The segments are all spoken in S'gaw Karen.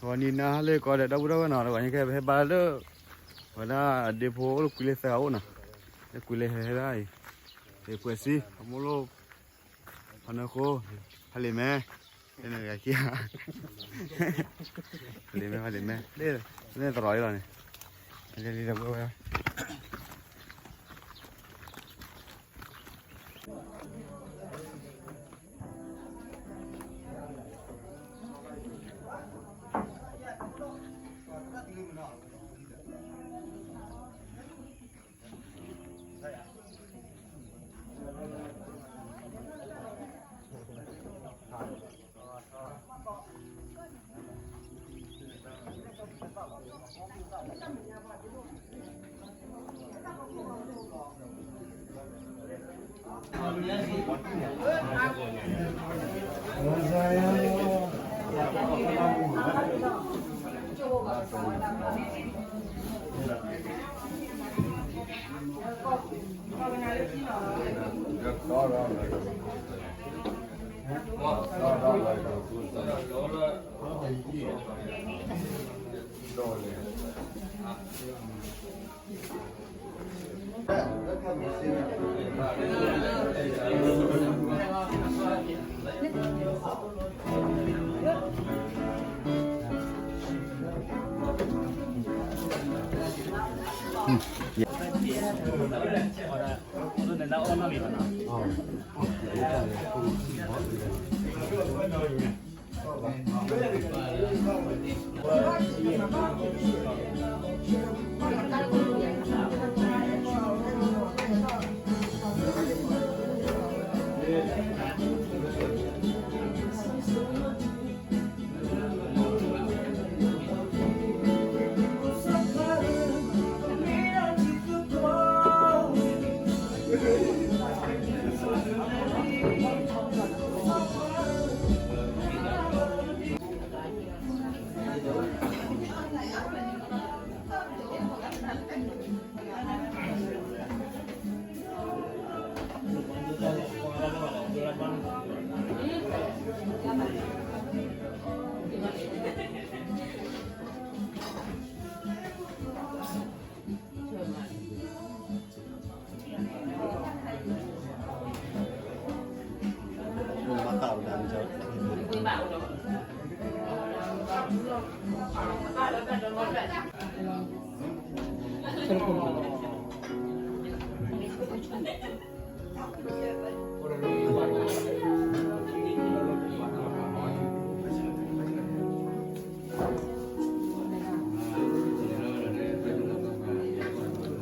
ဂီၤနံၤနၤဟါလၢကီးဒီး ဒီပုၢ်ဒီဝဲၢ်နီၤ, တဂီၤညါကဟဲပဟဲဘါလၢ ဝဲဒၣ်ဒ့ဖိအိၣ်လၢကွံလ့သၢဂၤအိၣ်နီၤ, လၢကွံလ့ဟဲဒၣ်အံၤ, လၢကွဲးစံ အမိၢ်လိၣ် ဖီနၢဃိ ဖးလံာ်မဲ လၢနဂၤခံဂၤ ဖးလံာ်မဲ ဖးလံာ်မဲ လၢသရိာ်အံၤလီၤန့ၣ် လၢလံာ်ဝဲဝ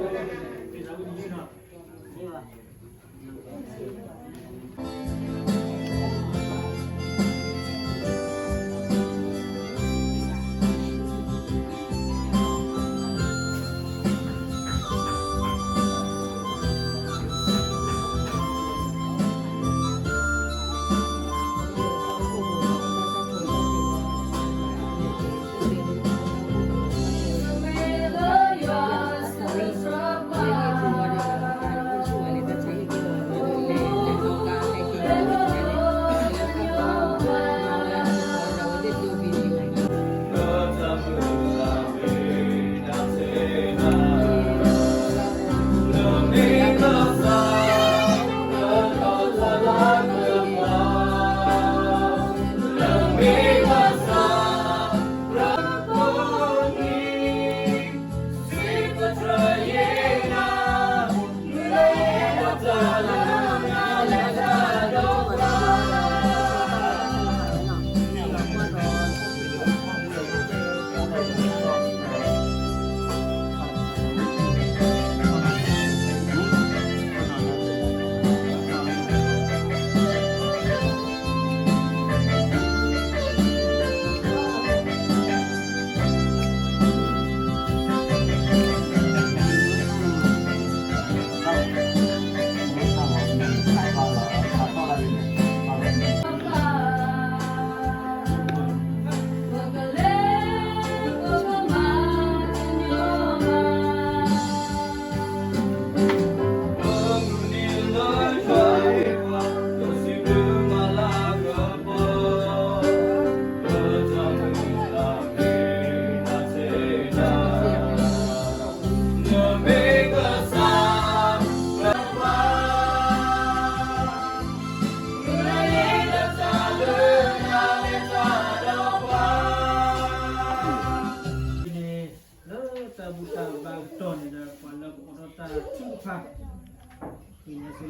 ဲ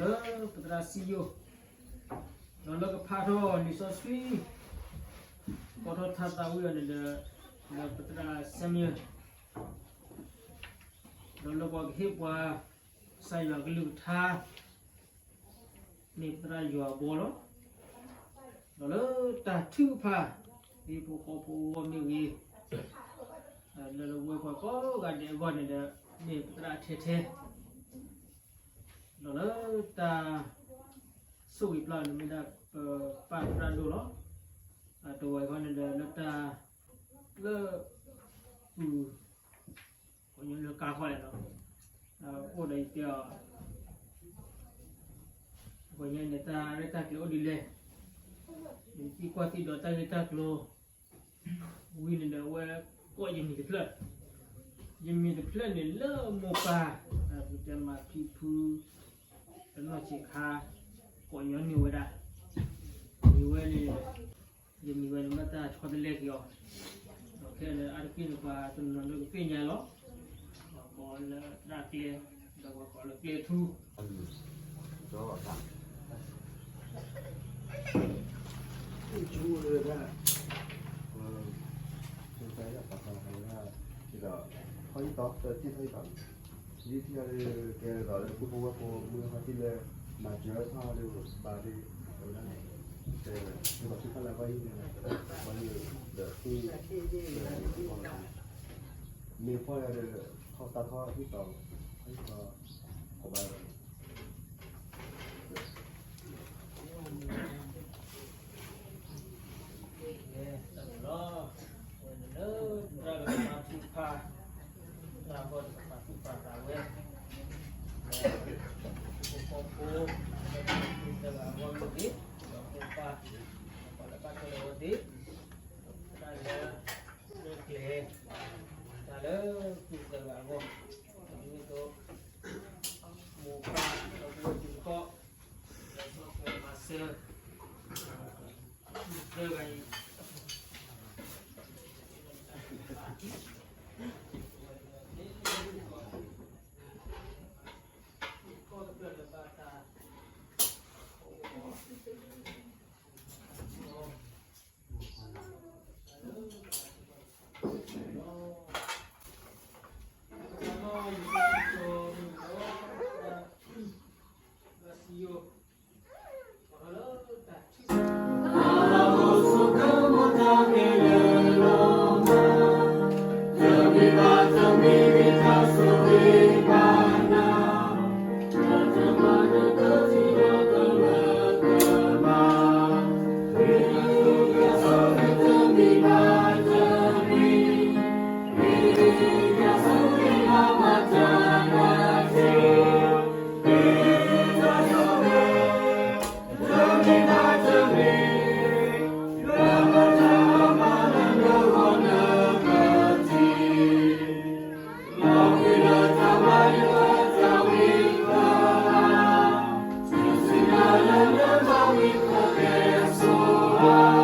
လၢပသရၣ်စံယိၣ်, ဒီးလၢကဖးထီၣ်လံာ်စီဆှံ ကိးထီၣ်ထါသးဝံၣ်အီၤန့ၣ်ဒီး လၢပသရၣ်စံယိၣ်, ဒီးလၢပှၤကဟ့ၣ်ပှၤ ကစၢ်ယွၤကလုၢ်ကထါ မ့ၢ်ပသရၣ်ယွၤအဘီလီၤ. ဒီးလၢတၢ်ထုကဖၣ် ဟံၣ်ဖိဃီဖိအဂီၢ်မ့ၢ်ဂ့ၤ, လၢလၢဝဲပှၤကိးဂၤဒဲးအဂီၢ်န့ၣ်ဒီး မ့ၢ်ပသရၣ်ထဲထဲ, ဒီးလၢတၢ်ဆိၣ်ဂ့ၤပျၢ်န့ၣ်မ့ၢ်ဒၣ်ပပၢ်သရၣ်ဒိၣ်လီၤ. တဝဲခီန့ၣ်ဒီးလၢတၢ် လၢ ပုၢ် ပှၤကညီလၢကါဃီလဲၣ်လီၤ, အိၣ်ဒီးယတဲအီၤ, ပှၤကညီန့ၣ်တၢ်ရဲၣ်တၢ်ကျဲၤအိၣ်ဒ်လဲၣ်, ယသံကွၢ်သံဒိးတၢ်ဂ့ၢ်တၢ်ကျိၤ ဝံၤန့ၣ်ဒီးအဝဲကိးယမံၤတဖျၢၣ်, ယမံၤတဖျၢၣ်န့ၣ်လၢမိၢ်ပၢ် ပတဲမၤဖံဖု တနီၢ်ဆံးခါ ကိးညီနုၢ်ဝဲဒၣ်, မံၤဝဲန့ၣ် ယမံၤဝဲန့ၣ် ဘၣ်တၢ်ဆီတလဲက့ၤအီၤ, ဒီးခဲလၢာ်အါတက့ၢ်န့ၣ်ပှၤတနီၤနီၤလၢကသ့ၣ်ညါလီၤ, ပှၤကိးလၢသရၣ်ကျဲ, ဒီးပှၤကိးလၢကျဲထူ ထူဝဲဒၣ်, ဒီး ထီၣ်ယံၤတီၤ တထီၣ်ယံၤတီၤန့ၣ် ယထံၣ်အီၤလၢ ကဲထီၣ်လၢသူၣ်ဖိဝဲၢ်ဖိမုၢ်ဟါထီၣ်ထံၣ်လၢ မၤစၢၤထီၣ်လၢဘၣ်လၢ အဝဲဒၣ်န့ၣ် တဲ ပှၤသူၣ်ဖၣ်လၢဘၣ်ဟံၣ်န့ၣ် ပှၤလၢ ဒီးသူၣ် မ့ၢ်ဖီၣ်ယၤဒီး ထီၣ်တၢ်ထီၣ်ယံၤတီၤ ထီၣ်ယံၤတီၤ ကဘၣ် လီၤ, ဝဲန့ၣ်လၢ တၢ်လၢကမၤသံဖး တၢ်ဂီၢ်တကပၤသူၣ်ပာ်သးဝဲ, လၢဖိဃီဖိ လၢတၢ်လၢသူၣ်သၢဂၤအဂီၢ်မ့ၢ်ဂ့ၤ, ဒီးမိၢ်ပၢ် ပှၤလၢဘၣ်ထွဲဒီးအဝဲသ့ၣ်, တၢ်လၢ လၢကျဲ တၢ်လၢသူၣ်သၢဂၤအဂီၢ်, မ့ၢ်သိး မိၢ်ပၢ် ဒီပုၢ်ဝဲၢ်တံၤသကိး လၢစီဆှံမၤစၢၤ သၢဂၤအံၤ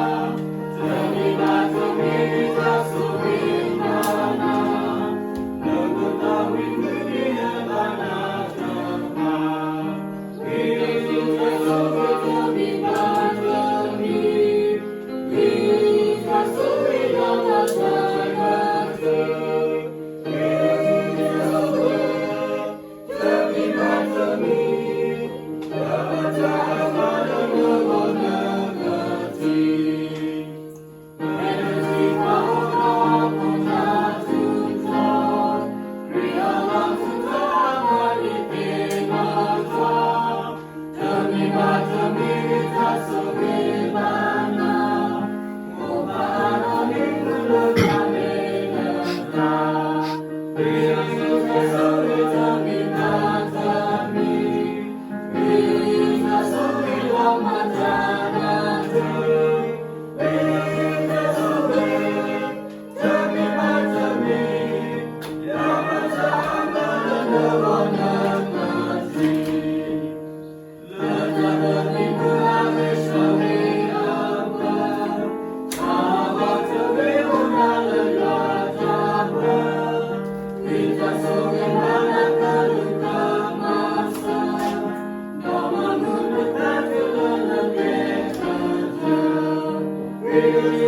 အခီ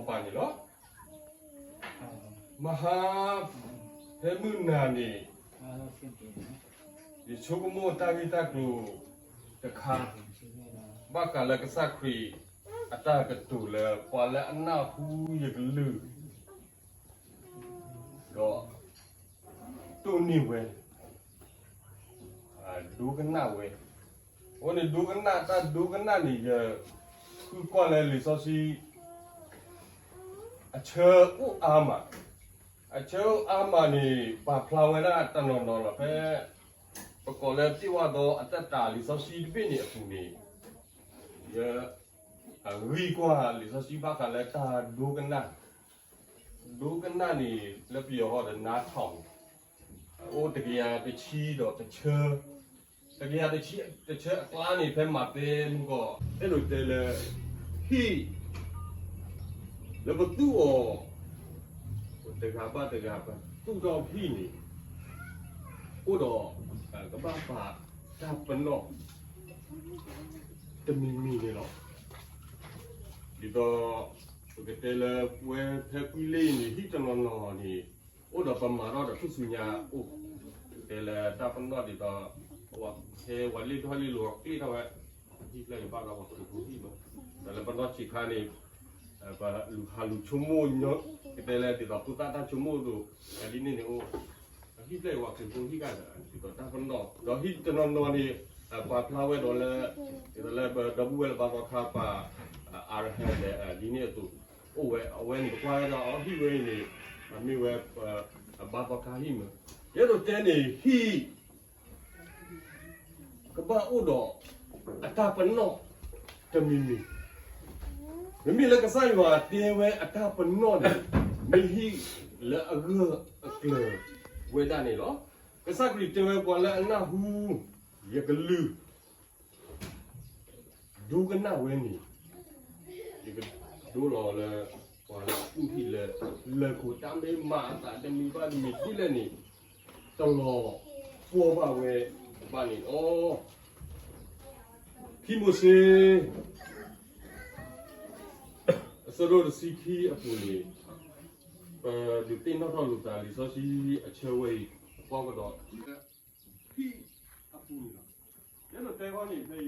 ပၤန့ၣ်လီၤ. မဟါ ဖဲမုၢ်နၤန့ၣ် ယဆိကမိၣ်တၢ်ဂ့ၢ်တၢ်ကျိၤတခါ ဘၣ်ဃးလၢကစၢ်ခရံာ်အတၢ်ကတိၤလၢ ပှၤလၢအနၢ်ဟူယကလုၢ် ဒီး တိၢ်န့ၢ်ဝဲ ဒိကနၣ်ဝဲ. အဃိန့ၣ် ဒိကနၣ် တၢ်ဒိကနၣ်န့ၣ် ယဃုကွၢ်လၢလံာ်စီဆှံ အဆၢအိၣ်အါမး, အဆၢအိၣ်အါမးန့ၣ် ပာ်ဖျါဝဲဒၣ်တနီၤနီၤလီၤ. ဖဲ ပကိးလၢ ပြည့်ဝသောအသက်တာ လံာ်စီဆှံတဘ့ၣ်န့ၣ်အပူၤန့ၣ် ယ ဂံၢ်ကွၢ်လံာ်စီဆှံဘၣ်ဃးလၢတၢ်ဒိကနၣ်, ဒိကနၣ်န့ၣ် လၢပယီၤဃီဒီး နားထောင် အိၣ်တကယၤတဆံဒီးတဆၢ, တကယၤတဆံတဆၢအကျါန့ၣ် ဖဲမးသဲမုၢ်ကီၢ် အဲၣ်ဒိးတဲလၢ ဟံၣ် လၢပသူၣ်အီၤ တဂၤဘၣ်တဂၤ ပသူၣ်ထီၣ်ဟံၣ်န့ၣ် အိၣ်ဒီး ကဘၣ်ပာ်တၢ်ပနီၣ် တမံၤမံၤန့ၣ်လီၤ. ဒ်သိး ပကတဲလၢပဝဲဖဲကွံလ့ၣ်အံၤန့ၣ် ဟံၣ်တနီၤနီၤန့ၣ် အိၣ်ဒီးပမၤထီၣ်ဒီးထူၣ်စုညါအိၣ်, တဲလၢတၢ်ပနီၣ်ဒ်သိး ဝဲဟဲဝဲလ့ၣ်ထီၣ်လ့ၣ်လိၤကျ့ၣ်ထီၣ်ဝဲ, ဟံၣ်ဖျၢၣ်န့ၣ်ဘၣ်ဒီးပှၤခရံာ်ဖိဟံၣ်မး, ဒီးလၢပနီၣ်ဆံးခါန့ၣ် ပလူၤဟးလူၤဆိကမိၣ်ညီ ကတဲလၢဒ်သိးဖိသၣ်တၢ်ဆိကမိၣ်ဒိၣ် ဒ်န့ၣ်န့ၣ်အိၣ်, ဟံၣ်ဖျၢၣ်အံၤပှၤခရံာ်ဖိဟံၣ်ကဒီး ဒ်သိးတၢ်ပနီၣ် ဒီးဟံၣ်တနီၤနီၤန့ၣ် ပာ်ဖျါဝဲဒီးလၢ ဒ်သိးလၢပဒီပုၢ်ဝဲၢ်လၢဘါသီခါပာ် အါရဟံ ဒ်န့ၣ်အသိး အိၣ်ဝဲ အဝဲန့ၣ်ပကွၢ်ဝဲဒၣ်အီၤ ဟံၣ်ဝဲအံၤန့ၣ် မ့ၢ်ဝဲ ဘါသီခါဟံၣ်မး, ယအဲၣ်ဒိးတဲန့ၣ် ဟံၣ် ကဘၣ်အိၣ်ဒီး အတၢ်ပနီၣ် တမံၤမံၤ, မ့မ့ၢ်လၢကစၢ်ယွၤတဲဝဲအတၢ်ပနီၣ်န့ၣ် မ့ၢ်ဟံၣ်လၢအဂၢၢ်အကျၢၤဝဲဒၣ်န့ၣ်လီၤ. ကစၢ်ခရံာ်တဲဝဲပှၤလၢအနၢ်ဟူ ယကလုၢ် ဒိကနၣ်ဝဲန့ၣ် ယကဒိလီၤလၢ ပှၤလၢအသူၣ်ဟံၣ်လၢ လၢၢ်ခိၣ်တၢ်မ့ၢ်မၤအသးတမံၤဘၣ်တမံၤဒ်လဲၣ်န့ၣ် တလီၤပှီၢ်ဘၣ်ဝဲဘၣ်န့ၣ်လီၤ. ခံမိၤၡ့ အဆၢဒိၣ်တဆံခံအပူၤန့ၣ် ပဒုးသ့ၣ်နီၣ်ထီၣ်လိာ်သးလံာ်စီဆှံအဆၢဝဲအံၤ အဖီကဒီး ဟံၣ်အပူၤန့ၣ်လီၤ. ယအဲၣ်ဒိးတဲဃီန့ၣ်ဖဲ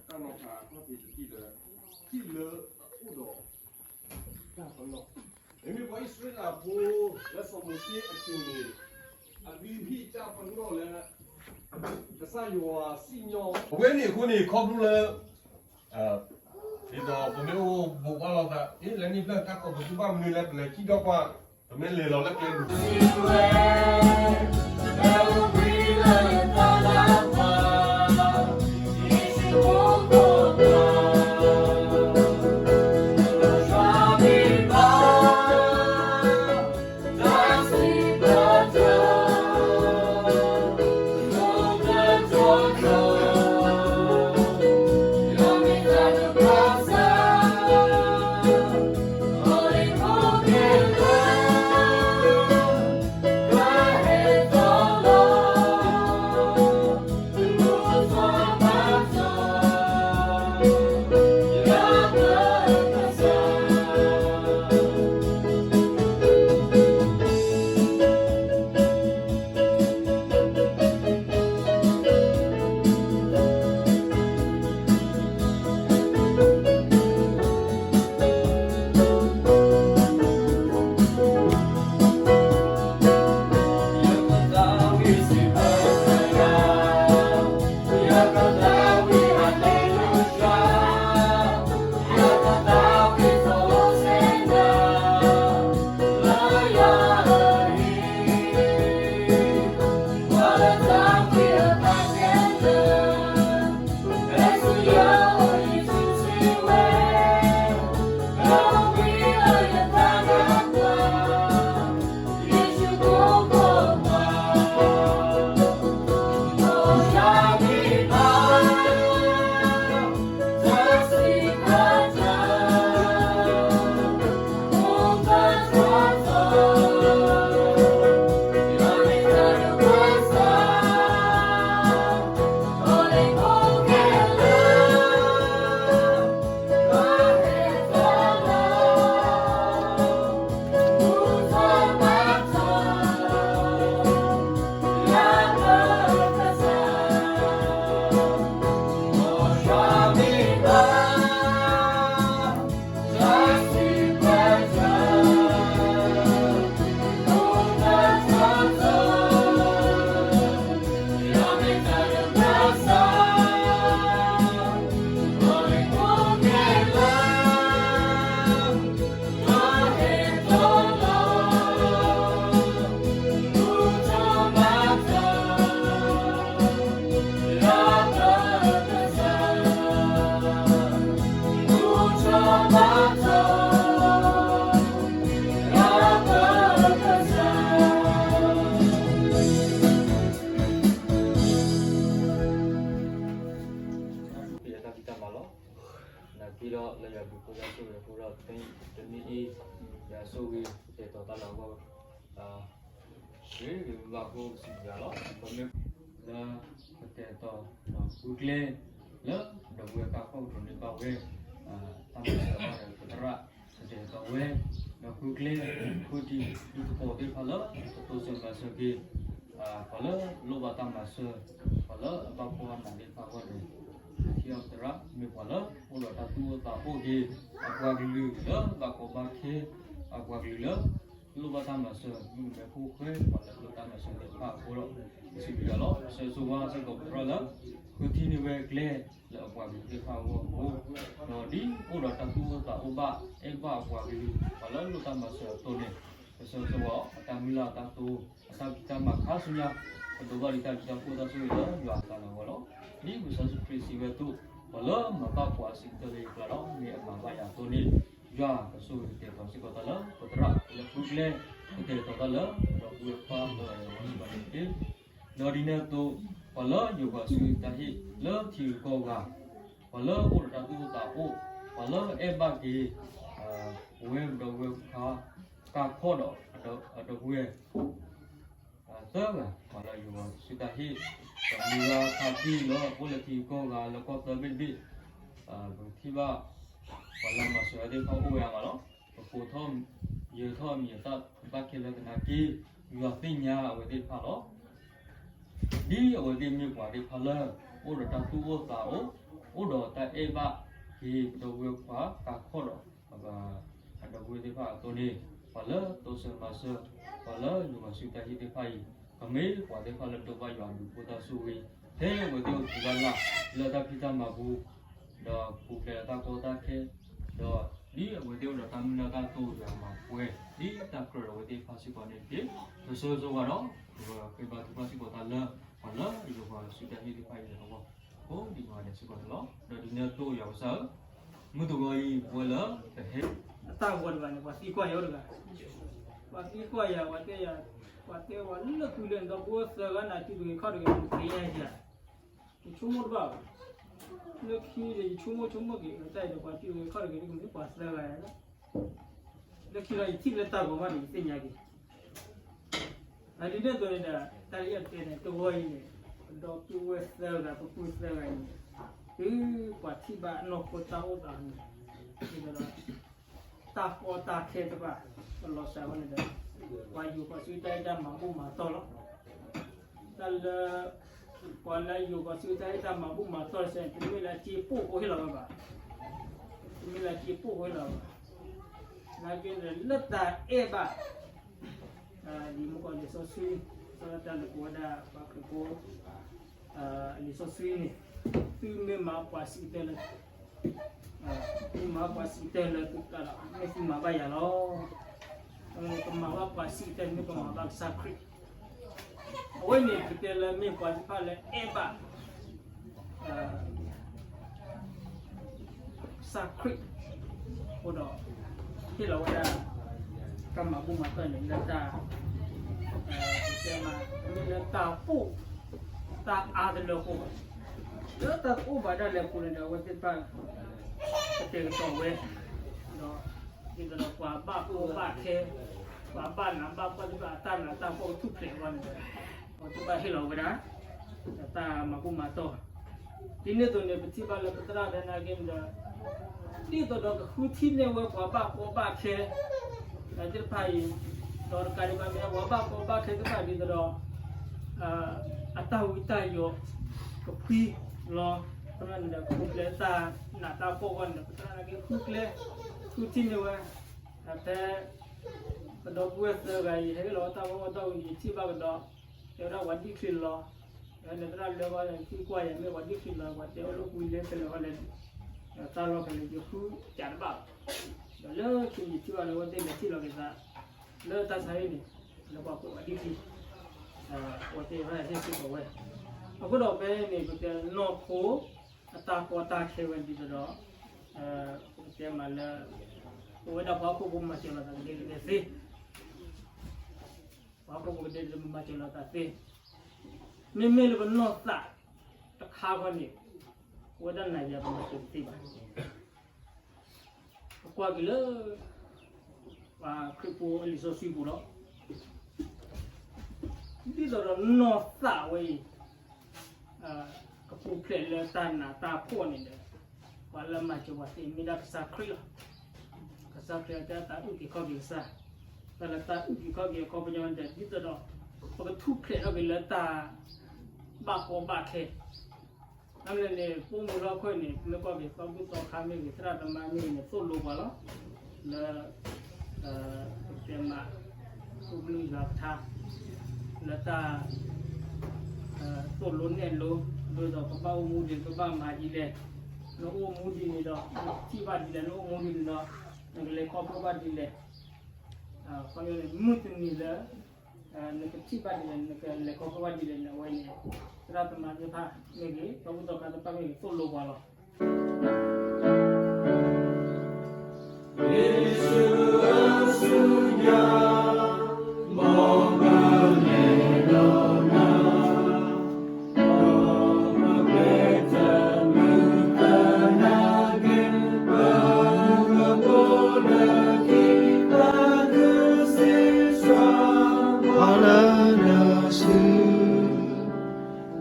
အံၤ တၢ်နီၤဖးအခီၣ်ထံးတထံၣ်လၢ ဟံၣ်လၢအအိၣ်ဒီး တၢ်ပနီၣ်, မ့မ့ၢ်ပှၤအံၣ်စရ့လးဖိ လၢစီၤမိၤၡ့အစိၤန့ၣ် အဂံၢ်ဟံၣ်တၢ်ပနီၣ်လၢ ကစၢ်ယွၤစံၣ်ညီၣ် အဝဲန့ၣ်အဃိန့ၣ် ခီဖျိလၢ ဒ်သိးပမ့ၢ်အိၣ်ဘူးဘၣ်လိာ်သး လၢန့ၣ်ဖျၢၣ်တၢ်ကိးပသူဘၣ်မနုၤလဲၣ် ပလဲၤထံၣ်ဒီးကွၢ် ပမ့ၢ်လဲၤလီၤလၢကျဲပူၤ ဆိၣ်ဂ့ၤ ပတဲာ်တီၤတၢ်လၢအဂီၢ် ဂ့ၤဂ့ၤဘၣ်ဘၣ်အဃိ ပစံးဘျုးယွၤလီၤ. ပမ့ၢ်လၢ ပတဲာ်တီၤ ဒီးဃုကျဲ လၢပဒီပုၢ်ဝဲၢ်ခါခီၣ်ကတိၤန့ၢ်ဘၣ်ဝဲ တၢ်မၤစၢၤဘၣ်ဒီးပသရၣ် ပတဲာ်တီၤဝဲ ဒီးဃုကျဲ ဃုထံ ဃုသကိးသ့ၣ်တဖၣ်လၢ ကတိစၢၤမၤစၢၤက့ၤ ပှၤလၢလိၣ်ဘၣ်တၢ်မၤစၢၤ ပှၤလၢအဘၣ်ဖှီၣ်ဘၣ်နးသ့ၣ်တဖၣ်အဂီၢ်န့ၣ် ပထံၣ်အီၤပသရၣ် မ့ၢ်ပှၤလၢအိၣ်ဒီးတၢ်သူၣ်အိၣ်သးအိၣ်က့ၤ အပှၤကလုာ်လၢဘၣ်ကီဘၣ်ခဲ အပှၤကလုာ်လၢ လိၣ်ဘၣ်တၢ်မၤစၢၤ မုၣ်ကမဲဖိဃဲ ပှၤလၢလိၣ်တၢ်မၤစၢၤသ့ၣ်တဖၣ်အဃိဒီး ပစံးဘျုးယွၤလီၤ. ပဆၢဂ့ၤဆၢဝါစ့ၢ်ကီးပသရၣ်လၢ ဃုထံၣ်န့ၢ်ဝဲကျဲ လၢအပှၤကလုာ်သ့ၣ်တဖၣ်အဂီၢ်အဃိ ဒီးဒ်အိၣ်ဒီးတၢ်သူၣ်အိၣ်သးအိၣ်ဘၣ် အဲၣ်ဘၣ်အပှၤကလုာ် ပှၤလၢလိၣ်တၢ်မၤစၢၤအသိးန့ၣ် ပဆၢဂ့ၤဆၢဝါအီၤ အတၢ်မုၢ်လၢ်အတၢ်တိ အတၢ်ဖံးတၢ်မၤခါဆူညါ ကဒိးဘၣ်ဒံးတၢ်ဘျုးတၢ်ဖှိၣ်တၢ်ဆိၣ်ဂ့ၤလၢယွၤအသးန့ၣ်အဂီၢ်လီၤ. ဒ်ပကစၢ်ယ့ၣ်ၡူးခရံာ်စံးဝဲအသိး ပှၤလၢမၤဘၣ်ပှၤအဆံးကတၢၢ်လၢယကျါဒီး မ့ၢ်အမၤဘၣ်ယၤအသိးန့ၣ် ယွၤကဆိၣ်ဂ့ၤကတဲာ်ကတီၤစ့ၢ်ကီးတၢ်လၢ ပသရၣ်လၢဃုကျဲ ကတဲာ်ကတီၤတၢ်လၢ ဒီပုၢ်ဝဲၢ်ခွါလၢအဂီၢ်စ့ၢ်ကီးန့ၣ်တက့ၢ်. ဒီးဒ်န့ၣ်အသိး ပှၤလၢယိၤပှၤစုတၢ်ဟ့ၣ်လၢထံဂုၤကီၢ်ဂၤ ပှၤလၢအိၣ်ဒီးတၢ်သူၣ်အိၣ်သးအိၣ် ပှၤလၢအဲၣ်ဘၣ်က့ၤ ပဝဲပဒီပုၢ်ဝဲၢ်ခွါ ကၢ်ခီၣ်ဒီး အဒီပုၢ်ဝဲၢ် သၢဂၤ ပှၤလၢယိၤပှၤစုတၢ်ဟ့ၣ် ဒီးမုၢ်ဂၤဖးတံၢ်လီၤ အိၣ်လၢထံဂုၤကီၢ်ဂၤလၢကီၢ်သၢဘ့ၣ်တဘ့ၣ် ပကထံၣ်ဘၣ် ပှၤလၢမၤစၢၤအသ့ၣ်တဖၣ်အိၣ်ဝဲအါမးလီၤ. ပကိးထီၣ် ယၢၤထီၣ်မံၤအသၣ်ဘၣ်ခဲလၢာ်သနာ်က့ ယွၤသ့ၣ်ညါအဝဲသ့ၣ်တဖၣ်လီၤ. ဒ်အဝဲသ့ၣ်မ့ၢ်ပှၤသ့ၣ်တဖၣ်လၢ အိၣ်ဒီးတၢ်သူၣ်အိၣ်သးအိၣ် အိၣ်ဒီးတၢ်အဲၣ်ဘၣ်က့ၤ ပဒီပုၢ်ဝဲၢ်ခွါကၢ်ခီၣ်ဒီး အဒီပုၢ်ဝဲၢ်သ့ၣ်တဖၣ်အသိးန့ၣ် ပှၤလၢတိစၢၤမၤစၢၤ ပှၤလၢယိၤပှၤစုတၢ်ဟ့ၣ်သ့ၣ်တဖၣ်အံၤ ကမ့ၢ်ပှၤသ့ၣ်တဖၣ်လၢဒိးဘၣ်ယွၤအဘျုးအဖှိၣ်တၢ်ဆိၣ်ဂ့ၤ ဖဲအဝဲသ့ၣ်အိၣ်သကိးဘၣ်လၢ် လၢတၢ်ဖံးတၢ်မၤပူၤ ဒီးပူၤဖျဲးဒီးတၢ်ကီတၢ်ခဲ ဒီးဒ်အဝဲသ့ၣ်အိၣ်ဒီးတၢ်မုၢ်လၢ်တၢ်တိ ယွၤမၤပှဲၤ ဒ်တၢ်ကြၢးဒီးအဝဲသ့ၣ်တဖၣ်စ့ၢ်ကီးန့ၣ်တက့ၢ်. ပဆၢဂ့ၤဆၢဝါဒီး ပဃ့ဘါထုကဖၣ်စ့ၢ်ကီးတၢ်လၢ ပှၤလၢယိၤပှၤစုတၢ်ဟ့ၣ်သ့ၣ်တဖၣ်အံၤအဂီၢ် ကိးဒံးနီၢ်ဂၤဒဲးစ့ၢ်ကီးန့ၣ်လီၤ. ဒီးဒ်န့ၣ်အသိးယွၤကစၢ်ဧၢ, မုၢ်တဂီၤအံၤ ပဝဲလၢပဟဲ အတၢ်ဂီၤတဂၤန့ၣ် ပှၤသံကွၢ်ယၤအိၣ်တဂၤ, ပှၤသံကွၢ်ယၤ ပှၤတဲယၤ, ပှၤတဲဝဲလၢသူလၢန့ၣ်ဒီး ပဝဲသၢဂၤန့ၣ် တုၤတဂ့ၤခီၣ်တဂ့ၤ ပသ့ၣ်ညါယၤ, ယဆိကမိၣ်တဘၣ်ဘၣ်, လၢခံဒီးယဆိကမိၣ်ဆိကမိၣ်က့ၤ တၢ်အံၤဒီးပှၤတုၤတဂ့ၤခီၣ်တဂ့ၤ ကမ့ၢ်ပှၤသၢဂၤယၤလီၤ. လၢခံလီၤ ယထံၣ်လၢတၢ်ဂီၤမးန့ၣ် ယသ့ၣ်ညါက့ၤ အဒ်န့ၣ်အသိးန့ၣ်ဒီး တၢ်လၢယတဲန့ၣ် တဂီၤအံၤန့ၣ် ပဒီပုၢ်ဝဲၢ်သၢဂၤ ပပုၢ်သၢဂၤအံၤန့ၣ် တုၤပှၤထံၣ်ဘၣ်အနီၢ်ခိတၢ်အိၣ်သးန့ၣ် ဒ်သိးဒီး တၢ်ကီတၢ်ခဲတဖၣ် ပလီၤစှၤဝဲန့ၣ်ဒီး ပှၤယိၤပှၤစုတၢ်ဟ့ၣ်တၢ်မၤဘူၣ်မၤတီၢ်လီၤ. တၢ်လၢ ပှၤလၢယိၤပှၤစုတၢ်ဟ့ၣ်တၢ်မၤဘူၣ်မၤတီၢ်စဲး တမ့ၢ်လၢအစ့ပိၢ်ဖိဟ့ၣ်လီၤဝဲဘၣ်, တမ့ၢ်လၢအစ့ပိၢ်ဖိဟ့ၣ်လီၤဝဲဘၣ်, နာ်က့ဒီး လၢတၢ်အဲၣ်ဘၣ် ဒ်မုၢ်ကီၢ်လံာ်စီဆှံ စီၤတၢ်လၢပဝဲဒၣ်ပှၤခရံာ်ဖိ လံာ်စီဆှံန့ၣ် သုမ့ၢ်မၤပှၤစံးကတၢၢ်လၢ သုမ့ၢ်မၤပှၤစံးကတၢၢ်လၢသုသးဒီး မ့ၢ်သုမၤဘၣ်ယၤလီၤ. ကမၤဘၣ်ပှၤစံးကတၢၢ် မ့ၢ်ကမၤဘၣ်ကစၢ်ခရံာ်, အဝဲန့ၣ် ပတဲလၢမ့ၢ်ပှၤတဖၣ်လၢအဲၣ်ဘၣ် ကစၢ်ခရံာ် အဃိဒီး ဟ့ၣ်လီၤဝဲဒၣ် တၢ်မၤဘူၣ်မၤတီၢ်န့ၣ် လၢတၢ် ပတဲမး တမ့ၢ်လၢတၢ်ပိၢ် တၢ်အါတလၢအဃိဘၣ်, လၢတၢ်တအိၣ်ဘၣ်ဒၣ်လဲာ်အပူၤန့ၣ်ဒီး အဝဲသ့ၣ်တဖၣ် ကတဲာ်ကတီၤဝဲ ဒီး ဒ်သိးဒီးပှၤဘၣ်ကီဘၣ်ခဲ ပှၤဘၣ်နးဘၣ်ဖှီၣ်သ့ၣ်တဖၣ် အတၢ်နးတၢ်ဖှီၣ်ကထူၣ်ဖျဲးအဂီၢ်န့ၣ်ဒီး အဝဲသ့ၣ်တဖၣ်ဟ့ၣ်လီၤဝဲဒၣ် ဒီးတၢ်မၤဘူၣ်မၤတီၢ် ဒ်န့ၣ်အသိးန့ၣ် ပထံၣ်ဘၣ်လၢပသရၣ်ဒဲနာ်က့န့ၣ်ဒီး ဒ်သိးဒီးကဃုထံၣ်န့ၢ်ဝဲပှၤဘၣ်ကီဘၣ်ခဲ သ့ၣ်တဖၣ်အံၤ ဒီးတကးဒံးဘၣ်မ့ၢ်ပှၤဘၣ်ကီဘၣ်ခဲသ့ၣ်တဖၣ်ဒ်သိးဒီး အတၢ်ဝံတၢ်ယိး ကဖှံလီၤ ခီဖျိန့ၣ်ဒီးခီဖျိတၢ်နးတၢ်ဖှီၣ်အဂီၢ်န့ၣ်ဒီး ပသရၣ်နာ်က့ဃုကျဲ ဃုထံၣ်န့ၢ်ဝဲ ဖဲ ပဒီပုၢ်ဝဲၢ်သၢဂၤအံၤ ဟဲဟ့ၣ်လီၤဝဲတၢ်ဂီၢ်မီၢ်ဒီဝံၤန့ၣ် ယထံၣ်ဘၣ်ကဒီး တဲဝဲဒၣ်ပှၤဒံၣ်ချံလီၤ ဒီးန့ၣ်သရၣ်လၢအဂီၢ်န့ၣ် သံကွၢ်ယၤမ့ၢ်ပှၤဒံၣ်ချံလီၤ ပှၤတဲအိၣ်လၢပူၤလဲၤဖဲလဲၣ်အီၤလဲၣ် ဒီးတၢ်လီၢ်ဖဲလဲၣ် ယဃုစးတဘၣ်ဘၣ် ဒီးလၢခံန့ၣ် ယထံၣ်ဘၣ်လၢအဝဲသ့ၣ်လဲၤထံၣ်လီၤက့ၤသး လၢတၢ်ဆါဟံၣ်န့ၣ် လၢပှၤကိးပှၤဒံၣ်ချံ အဝဲသ့ၣ်ဟ့ၣ်စ့ၢ်ကီးဝဲ အဃိဒီးဖဲန့ၣ် ပတဲနီၢ်ခိ အတၢ်ကီတၢ်ခဲဝဲဒ်သိးဒီး ပကတဲမးလၢ ပဝဲဒၣ်ပှၤဟီၣ်ခိၣ်ဖိမၤစၢၤလိာ်သးကဒဲကဒဲသ့ ပှၤဟီၣ်ခိၣ်ဖိကဒဲကဒဲမၤစၢၤလိာ်သးသ့ မ့မ့ၢ်လၢပနီၢ်သးတခါခီန့ၣ် ပဝဲဒၣ်နၤယၤပမၤစၢၤတသ့ဘၣ်. ပကွၢ်က့ၤလၢ ပှၤခရံာ်ဖိအလံာ်စီဆှံပူၤလီၤ. ဒ်သိးဒီးနီၢ်သးဝဲအံၤ ကပူၤဖျဲးလၢတၢ်နးတၢ်ဖှီၣ်န့ၣ်ဒီး ပှၤလၢမၤစၢၤပှၤသ့ၣ်မ့ၢ်ဒၣ်ကစၢ်ခရံာ်လီၤ. ကစၢ်ခရံာ်အတၢ်အုၣ်က့ၤခီၣ်က့ၤကစၢ်, တၢ်လၢတၢ်အုၣ်က့ၤခီၣ်က့ၤအခီပညီန့ၣ်ဒီး ဒ်သိးဒီး ပကထူၣ်ဖျဲးထီၣ်က့ၤလၢတၢ်ဘၣ်ကီဘၣ်ခဲ အမ့ၢ်န့ၣ် ပိာ်မုၣ်လီၢ်ခၢၣ်န့ၣ် မ့ၢ်ကွၢ်က့ၤသီဘူၣ်သီခါမ့ၢ်ဂ့ၤ သရၣ်သမါမ့ၢ်ဂ့ၤန့ၣ် သိၣ်လိပှၤလီၤ. လၢ ပတဲမး ဃုဘျုးယွၤကထါ လၢတၢ် သိၣ်လိနဲၣ်လိ ဒ်သိးပဘၣ်အိၣ်မူဒ်လဲၣ် ပဘၣ်မၤဒ်လဲၣ်, နအိၣ်မူဒ်န့ၣ်ဒီး နကထံၣ်ဘၣ်ဒ်လဲၣ်, နအိၣ်မူဒ်န့ၣ်ဒီး နကလဲၤခီဖျိဘၣ်ဒ်လဲၣ်. ခီဖျိန့ၣ် မုၢ်တနံၤလၢ နကထံၣ်ဘၣ်ဒ်လဲၣ် နကလဲၤခီဖျိဘၣ်ဒ်လဲၣ်န့ၣ် အဝဲန့ၣ် သရၣ်သမါသ့ၣ်တဖၣ်မ့ၢ်ဂ့ၤ သီဘူၣ်သီခါသ့ၣ်တဖၣ်မ့ၢ်ဂ့ၤ သိၣ်လိပှၤလီၤ.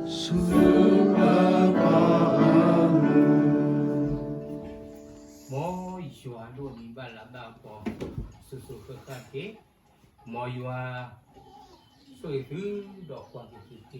ဆူပပၢ်အမူ မ်ယွၤဒိးန့ၢ်ဘၣ်လၤဘၣ်ကပီၤ စိၤစိၤဃၣ်ဃၣ်တက့ၢ်. မ်ယွၤဆိၣ်ဂ့ၤသုဒီးကွၢ်က့ၤသုတက့ၢ်. မ်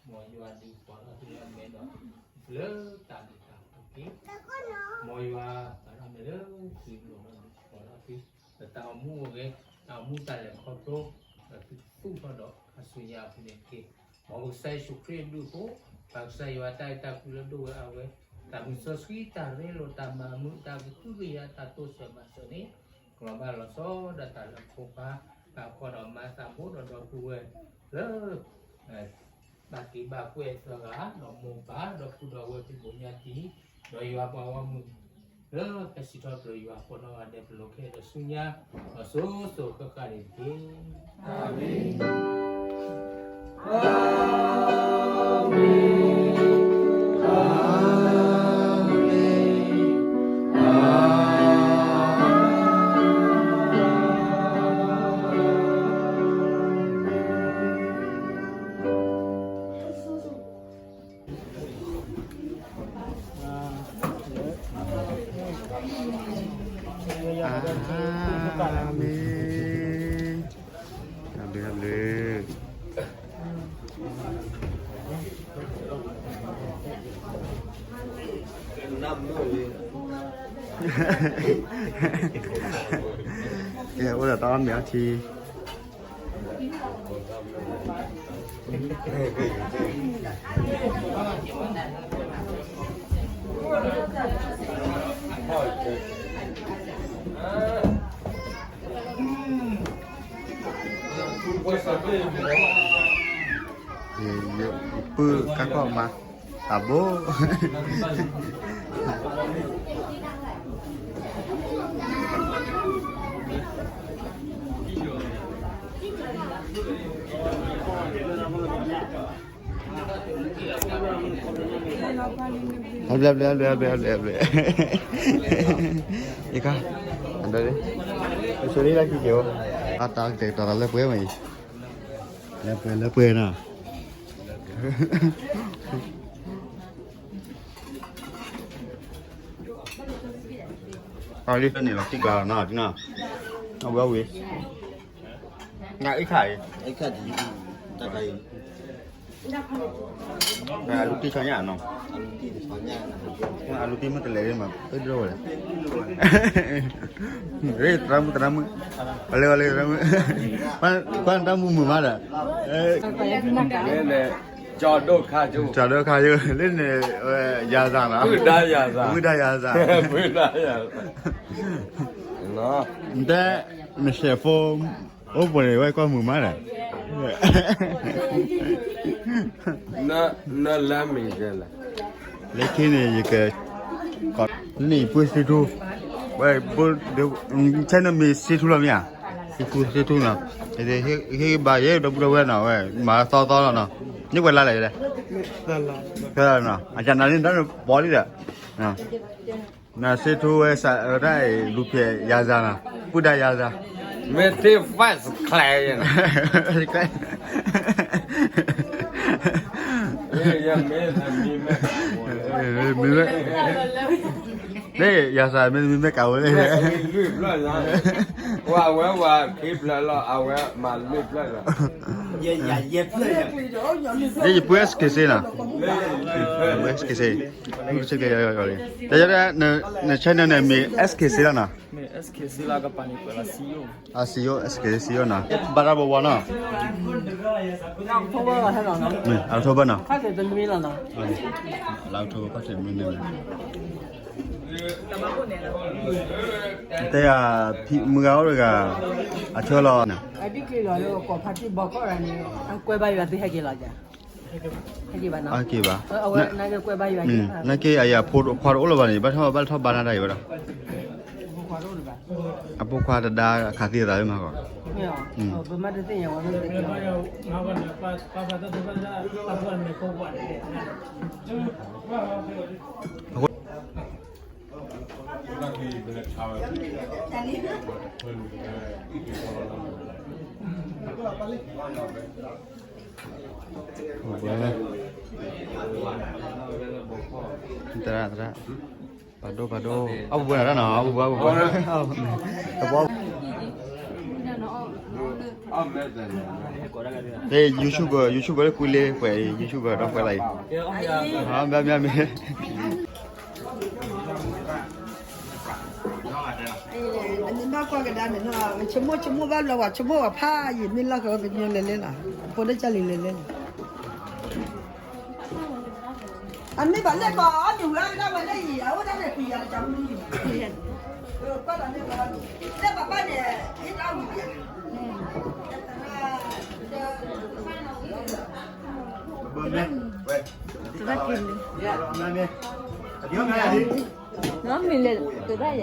ယွၤဒုးပှၤလီၤသုလၢအမဲဒီး လၢတၢ်ဒုးတၢ်ယၤတက့ၢ်. မ်ယွၤပာ်လီၤမဲာ်လၢသုလိၤဒီးဒုးပှၤလီၤသု ဒီးတၢ်အိၣ်မူအိၣ်ဂဲၤ တၢ်အိၣ်မူတၢ်လဲၤခီဖျိ ဒီးသုသူၣ်ထီၣ်ဒီးခါဆူညါအပူၤန့ၣ်တက့ၢ်. မ်ပကစၢ်ယ့ၣ်ၡူးခရံာ်အဘျုးအဖှိၣ် ပကစၢ်ယွၤတၢ်အဲၣ်တၢ်ကွံလၢဒိၣ်ဝဲအါဝဲ တၢ်မုၢ်စီဆှံတၢ်ရ့လိာ်တၢ်မၤမုာ်တၢ်ကဟုကယာ်တၢ်တိစၢၤမၤစၢၤန့ၣ် ကလီၤဘၣ်လီၤဆီဒၣ်တၢ်လၢအဖိခွါ တၢ်ခီဒီးမၤသးဘိဒီးဒီပုၢ်ဝဲၢ်လၢ ဘၣ်က့ၤဘၣ်ကွဲၢ်သၢဂၤ ဒီးမိၢ်ပၢ်ဒီးပုၢ်ဒီးဝဲၢ်ဖံးဘိၣ်ညါတံၢ် ဒီးယွၤပှၤဂီၢ်မုၢ် လၢဟဲစံးထီၣ်ပတြၢၤယွၤကိးနီၢ်ဂၤဒဲး ပလိၤခဲဒီးဆူညါ ဒီးစိၤစိၤဃၣ်ဃၣ်န့ၣ်တက့ၢ်. အၤမ့ၣ်. အၤမ့ၣ်. အဘျုး အဘျုး. ကဲ အိၣ်ဒီးတၢ်အီၣ်မ့ၤအီထံ ပုၢ်ကါခီၣ်မါ တၢ်ဘိ အဘျုး အဘျုး အဘျုး အဘျုး အဘျုး ယက အဒိ ဆိလံလၢခံက့ၤအိၣ် အတၢ်ကတဲာ်ကတီၤလၢပှဲၤမးအံၤ လၢပှဲၤ လၢပှဲၤနီၤ အလံ န့ၣ်လီၤ ခံကျါလီၤနီၤ ဒ်နီၤ အဝဲဝံၤ နအ့ၣ်ခါအံၤ တၢ်ခါအံၤ အလူတံၢ်ဆီညါနီၤ အလူတံၢ်မ့ၢ်တလဲၤမး ပဒိၣ်ဝဲလဲၣ် သရၣ်မုၣ် သရၣ်မုၣ် အလဲၤ အလဲၤ သရၣ်မုၣ် ကွၢ်နတၢ်မုာ်မုာ်မးဒီး ကၠီဒိၣ်ခါယိၣ် ကၠီဒိၣ်ခါယိၣ် လၢန့ၣ် ယၤသးနီၤ ပုၢ်ဒါယၤသး ပုၢ်ဒါယၤသး ပုၢ်ဒါယၤသး နတဲ နဆဲးဖိ အိၣ်ပှဲၤန့ၣ် ဝဲကွၢ်မုာ်မးဒီး နလၢမံၤလဲၣ် လၢခံန့ၣ် ယက န့ၣ် ပုၢ်စ့ထူ ဝဲ ဆဲနမံၤစ့ထူလီၤမ့ၢ်ဧါ စ့ထူ စ့ထူနီၤ ဟ့ၣ်ဂံၢ်ဘါယဲ ဒီပုၢ်ဒီဝဲၢ်နီၤ ဝဲ မၤသီသီလီၤနီၤ န့ၢ်ပှဲၤလါလဲၣ်ယဲလဲၣ် အကနၤန့ၣ် တၢ်နပီၤလံဒီး နစ့ထူဝဲ စးတၢ်အံၤ လူၤဖျဲးယၤစၢ်နီၤ ပုၢ်ဒါယၤစၢ် မ့ၢ်တ့ၢ် first class ယဲၢ် မ့ၢ် န့ၣ် ယၤစး မ့ၢ်တမံၤမ့ၢ်ကးဝဲလဲၣ် လွံၢ်ဖျၢၣ်လီၤ ဝဲဝဲခံဖျၢၣ်လီၤ အဝဲမၤလွံၢ်ဖျၢၣ်လီၤ ယပုၢ် S K C နီၤ ယပုၢ် S K C တဲယဲဒၣ် န channel န့ၣ်မ့ၢ် S K C လီၤနီၤ မ့ၢ် S K C လီၤ ကပၤန့ၣ်ကွဲးလီၤ စံယိၣ် အစံယိၣ် S K C စံယိၣ်နီၤ ဘၣ်တၢ်ဘီဘီနီၤ October နီၤ လါ October ခီၣ်ထံးတနွံလီၤနီၤ လါ October ခီၣ်ထံးတနွံန့ၣ် တဲယၤ မုၢ်ဂၤအိၣ်တဂၤ အဆၢလီၤ အဒ်ကျံၤလီၤလၢကိးဖါတံၢ်ဘီကီၢ်ရၤန့ၣ် အကွဲဘါယွၤသ့ၣ်ဟဲက့ၤလီၤယၤ ဟဲက့ၤဘၣ်နီၤ အက့ၤဘၣ် အဝဲနာ်က့ကွဲဘါယွၤက့ၤ နာ်က့အယၤဖိခွါတအိၣ်လၢၤဘၣ်န့ၣ် ဘၣ်ထီၣ်ဘၣ်ထီၣ်ဘါနာ်တၢ်အံၤဝဲဒီး အဖိခွါတဒါအခးသံအသးလၢမၤကီး ပမ့ၢ်တသ့ၣ်ညါဝဲမ့ၢ်တသ့ၣ်ညါ သရၣ် သရၣ် ပာ်ဒိၣ် ပာ်ဒိၣ် အပူၤပှဲၤနၤတၢ်နီၤ အပူၤပှဲၤ အပူၤပှဲၤ တဘီ သ့ YouTuber YouTuber လၢကွံလ့ပှဲၤ YouTuber ဒီးပှဲၤလၢအံၤ မ့ၢ်မ့ၢ်မ့ၢ် အမ့ၢ်ဘၣ်ကွၢ်ကဒါန့ၣ်နီၤ ဆိကမိၣ်ဆိကမိၣ်ဘၣ်ဘျီဝဲ ဆိကမိၣ်ဝဲဖးယံာ်မ့ၢ်လီၢ်ဃီကညီလဲၤလဲၣ်လီၤ အဖိဒိၣ်ကၢ်လံၤလဲၤလဲၣ်လီၤ အမ့ၢ်ဘၣ်လဲၣ်ကီး အမ့ၢ်ဝဲဒၣ်ဝဲလၢယံာ် အအိၣ်ဒၣ်န့ၣ် ပယီၤတကမူ ကွၢ်လီၤန့ၣ် လၢပပၢ်န့ၣ် ဟ့ၣ်တၢ်ဝံၤပယီၤ နီၢ်မံၤလဲၤကဒါယၤ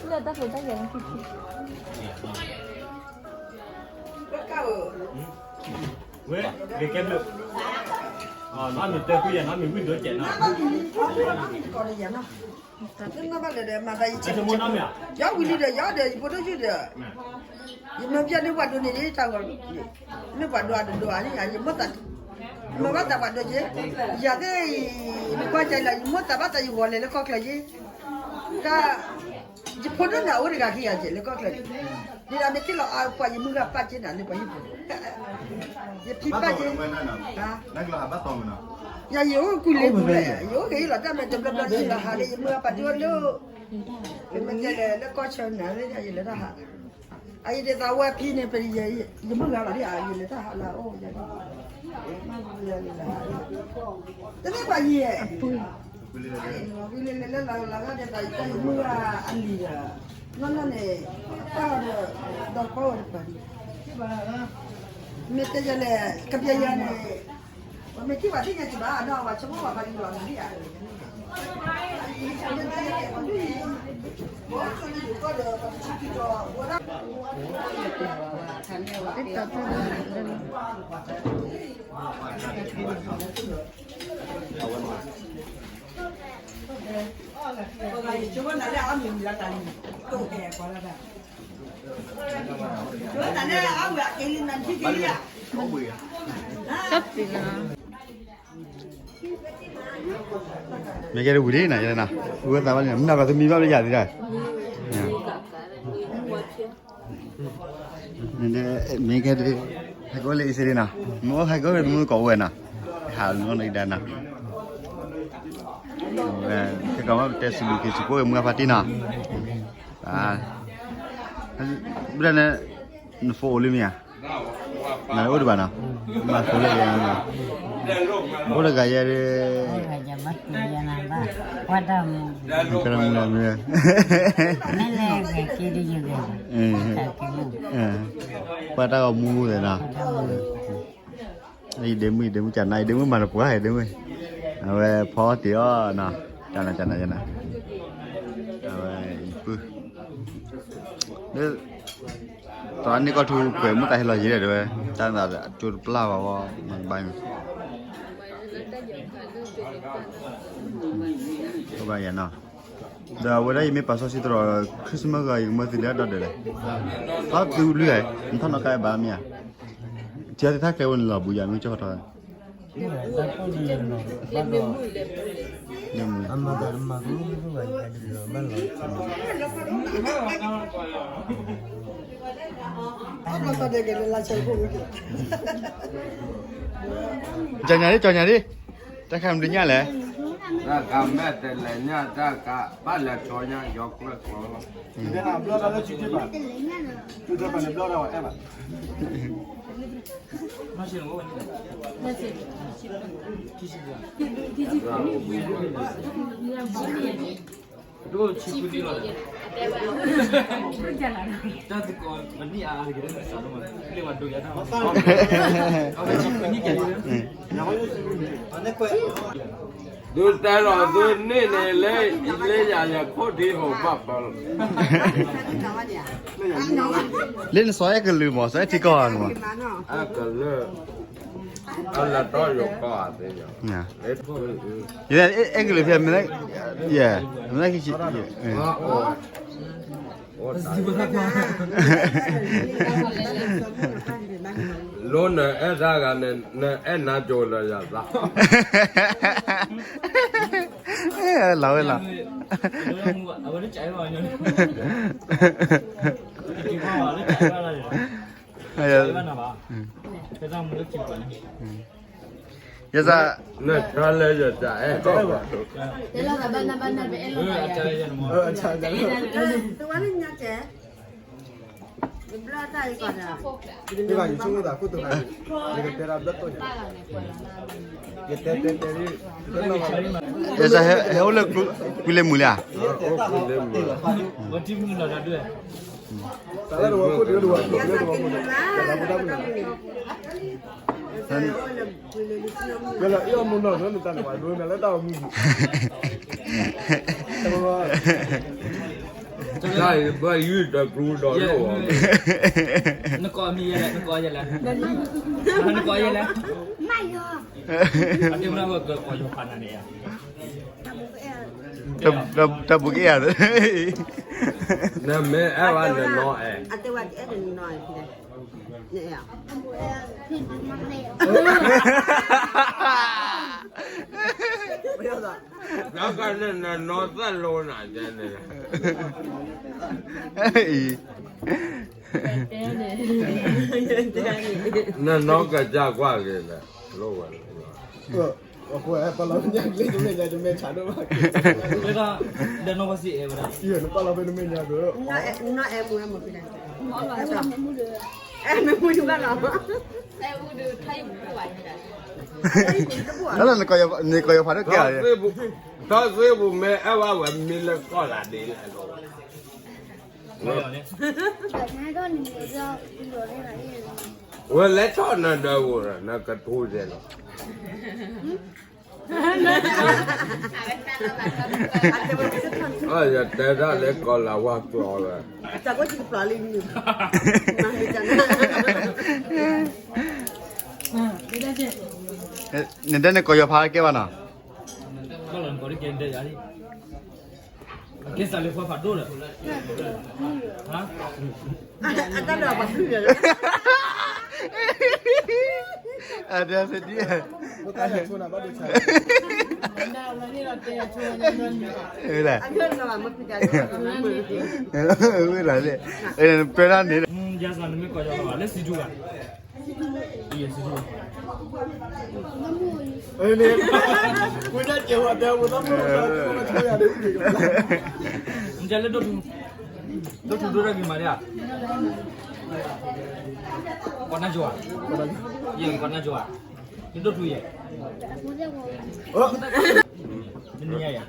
လၢတၢ်ဖိတၢ်ယၤလၢခံခံ ဝဲ ဂ့ၤကဲဘျုး နီၢ်မံၤတဲကွံာ်ယၤ နီၢ်မံၤဝံၣ်ဒိၣ်ကဲးနီၤ မ့ၢ်ဘၣ်လၢဒီး မၤသးယံာ် ယီၤဝံၤလံဒီး ယီၤဒီး ယဖိဒိၣ်ယုၢ်ဒီး ယမၢပျၢ်န့ၢ်ပှၤဒိးန့ၣ်လံ တၢ်ဂီၤ မ့ၢ်ပှၤဒိးအဒိးဒိးဧါ ယမိၣ်သး မၤဘၣ်သးပှၤဒိးက့ၤ ယၤသ့ၣ်အံၤ နကွၢ်ကလဲၣ် ယမိၣ်သးဘၣ်သးယဂီၤလဲၤလၢကီၢ်ချၢက့ၤ တၢ် ယဖိဒိၣ်န့ၣ် အအိၣ်တဂၤခံဂၤက့ၤလၢကီၢ်ချၢ ဒ်သိးမ့ၢ်ထံၣ်လီၤအပှၤယမုၢ်ဂၤပာ်က့ၤနၤလၢပှၤဟံၣ်ပူၤ ယဖံပာ်က့ၤ ယၤယအိၣ်ကွံာ်လ့ပူၤလဲၣ် ယအိၣ်က့ၤဟ့ၣ်လီၤတၢ်မဲာ်တဘျီဘျီဒ်လီၤဟးလၢယမုၢ်ဂၤပာ်တ့ၢ်အီၤလၢ ပမ့ၢ်တဲလဲၣ်လၢကီၢ်ဆၢနၤလၢယလဲၤတၢ်ဟး အအံၤဒ်သိးဝဲဖံန့ၣ် ပယမုၢ်ဂၤလီၤဒ်အယလဲၤတၢ်ဟးလၢအိၣ်ယၤ တမ့ၢ်ပှၤယံၤ လၢလၢလၢလၢလၢဒ်သိးယမုၢ်ဂၤအလံၤဒီး နီၢ်နီၢ်န့ၣ် ပၢ်ဒီး ဒီးပၢ်ဝဲတပၤဒံး မ့ၢ်တဲယၤလဲၣ် ကပျဲယၤန့ၣ် ပမ့ၢ်ထံၣ်ပှၤသ့ၣ်ညါစံးဘၣ် အဒီးပှၤဆိကမိၣ်ပှၤဖးဒံးလီၤနၤဒ်အံၤ မ့ၢ်ကဲတဝံၤဒ်နၤ ယဲနၤ ဝဲသးဘၣ်န့ၣ် မနုၤကသမံဘၣ်လၢယၤသံဒၣ် မ့ၢ်ကဲ ဟဲကအိၣ်လၢအံၤစ့ၢ်နီၤ မ့ၢ်အိၣ်ဟဲကအိၣ်လၢမုၢ်ကီးဝဲနီၤ ဟးနီၢ်နီၢ်ဒၣ်နီၤ ခဲကီးမ့ၢ်ပတဲစလူၤက့ၤစူးကိၣ်ဝဲမုၢ်ဂၤဖါတံၢ်နီၤ ဘၣ်န့ၣ် နဖိအိၣ်လံမ့ၢ်ဧါ နအိၣ်တဘၣ်နီၤ မၤဖိလၢယဲနီၤ အိၣ်တဂၤယဲဒ် ကရမူလၢမ့ၢ် ပှၤတၢ်ဂီၤမူသ့ၣ်နီၤ ယဒ့မုၣ် ယဒ့မုၣ်ကနၣ် ယဒ့မုၣ်မၤတပှၢ် ယဒ့မုၣ် အဝဲဖီတ့ၢ်အီၤနီၤ ကနၣ် ကနၣ် ကနၣ် အဝဲ ယပုၢ် လၢ တၢ်န့ၣ်ကီၢ်ထူကွဲးမုၢ်တၢ်ဟဲလီၤယံၤဒီးဝဲ တၢ်နသးအကၠိတပျၢ်ဘၣ်ဝဲ မၤကဘၣ်န့ၣ် ကဘၣ်ယၤနီၤ ဒီးအဝဲဒၣ်ယမ့ၢ်ပာ်စီဆှံသရိာ် Christmas ဂၤ ယကမၢသုလၢအဒီၣ်ဒဲးလဲၣ်. ဘၣ်သုလွံၢ်ဧါ, နထီၣ်နီၣ်ကါဘၣ်မ့ၢ်ဧါ. ထံအီသ့ၣ်ထၣ်ကျဲဝဲန့ၣ်လီၤ ဘူးယၤမ့ၢ်ကၠီၣ်ထီၣ်. ကၠီညါဒ် ကၠီညါဒ်, တၢ်ခါမဒုးညါလဲၣ်. တၢ်ခါမဲာ်တလဲၤညါ တၢ်ခါဘၣ်လဲၤကၠီညါ ယီၤကျၢၢ်ကျီလီၤ. ဘျီတၢ်လၢဆံးတဘၣ်, ဘျီတၢ်ဝဲအဲၣ်ဘၣ်. သုတဲလီၤသုန့ၢ်န့ၣ်လၢ လၢယၤယၤခိၣ်ဒံးဟိၣ်ဘၣ်ဘၣ်လီၤ. လၢနစီၤအဲၣ်ကလုာ်မး စီၤအဲၣ်ထံကီၢ်ဧါန့ၣ်မး. အဲၣ်ကလုာ်, အလၢတီယိၤကီၢ်အသ့ၣ်ညါ, အဲၣ်ကလုာ်ဖဲမ့ၢ်, ယဲ, မ့ၢ်ခံဆံ, လိနအဲၣ်တၢ်ဂၤန့ၣ် နအဲၣ်နၤကၠိလၢယၤသး, လီၤဝဲလီၤ. ယဲဒၣ်, နတၢ်လၢယတၢ်အဲၣ်ကီၢ်ဘၣ်, ယဲဒၣ်ဟဲအိၣ်လၢကွံလ့မုာ်လံဧါ, လၢအံၤမူနီၢ်န့ၣ်တၢ်န့ၣ် ဝဲဒိးနၤလၢတၢ်အိၣ်မူန့ၣ်, တၢ်အံၤဘၣ်ယုၢ်တကျူဒီးလိၣ်, နကိးမံၤယဲလဲၣ်, နကိးယဲလဲၣ်, နကိးယဲလဲၣ်, အတဲမနုၤဝဲကကိးယိၤဖးနၤန့ၣ်ဧါ, တၢ်ဘူးကအဲၣ်ဧါ, နမ့ၢ်အဲၣ်ဝဲနနီၢ်အဲၣ်, အတဲဝဲအဲၣ်နနီၢ်အဲၣ်, နကန့ၣ်နနီၢ်သၣ်လိနၤကဲန့ၣ်, နနီၢ်ကစၢ်ကွၢ်က့ၤလဲၣ်, လိၣ်ဝဲလီၤ. အဃိပာ်လီၤပညါလၢတမဲာ်ညါ တမဲာ်ဆးဒိၣ်ဘၣ်, လၢနီၢ်ဘၣ်စံးအဲၣ်ဝဲဒၣ်, နပာ်လီၤဖဲတမဲာ်ညါဒီး, အဲၣ်မ့ၢ်မူဘၣ်လီၤ, တၢ်လၢနကိးယီၤဖးဒိၣ်ကဲ, တၢ်သ့ၣ်ပူၤမ့ၢ်အဲၣ်ဝဲဝဲမ့ၢ်လၢကီၢ်လၢဒ်လဲၣ်, ဝဲလဲၤထီၣ်နၤဒီးဝဲ နကထိစဲလီၤ, ယတဲဒၣ်လၢကီၢ်လၤဝါကျိာ်ဝဲ, နတဲနကိးယီၤဖးကဲဘၣ်နီၤ, ကဲစးလၢဖီဖးဒိၣ်လၢ, အဒဲဖဲဒ်, ဝဲဒၣ်န့ၣ်, လၢစံဒူဘၣ်, နတဲလၢဒိၣ်ထူ, ဒိၣ်ထူဒိၣ်ထူဂ့ၤမးဒၣ်, ကီးနၢ်ယွၤ, ယဲၢ်ကီးနၢ်ယွၤ, နဒိၣ်ထူယဲၢ်, နနံၤညါယဲၢ်,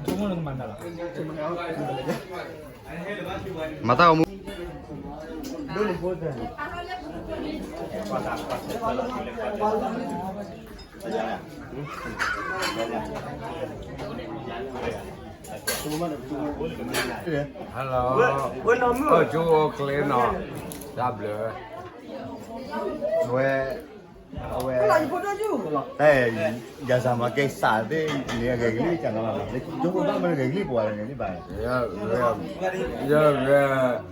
ဆိကမိၣ်နကမၤနၤလီၤ, မၤတၢ်ဂီၤမူ Hello, အိၣ်ကၠိအိၣ်ကျဲနီၤ, တၢ်ဘျုး, ဝဲ, အဝဲ အဲ ယၤစၢ်မၤကဲစးသ့ၣ်န့ၣ် အဂဲၤကလံၣ်ကနီၤဘၣ်, ယိဖိဘၣ်မနုၤဂဲၤကလံၣ်ပှၤလဲၣ်န့ၣ်ဘၣ်, ယဂဲၤ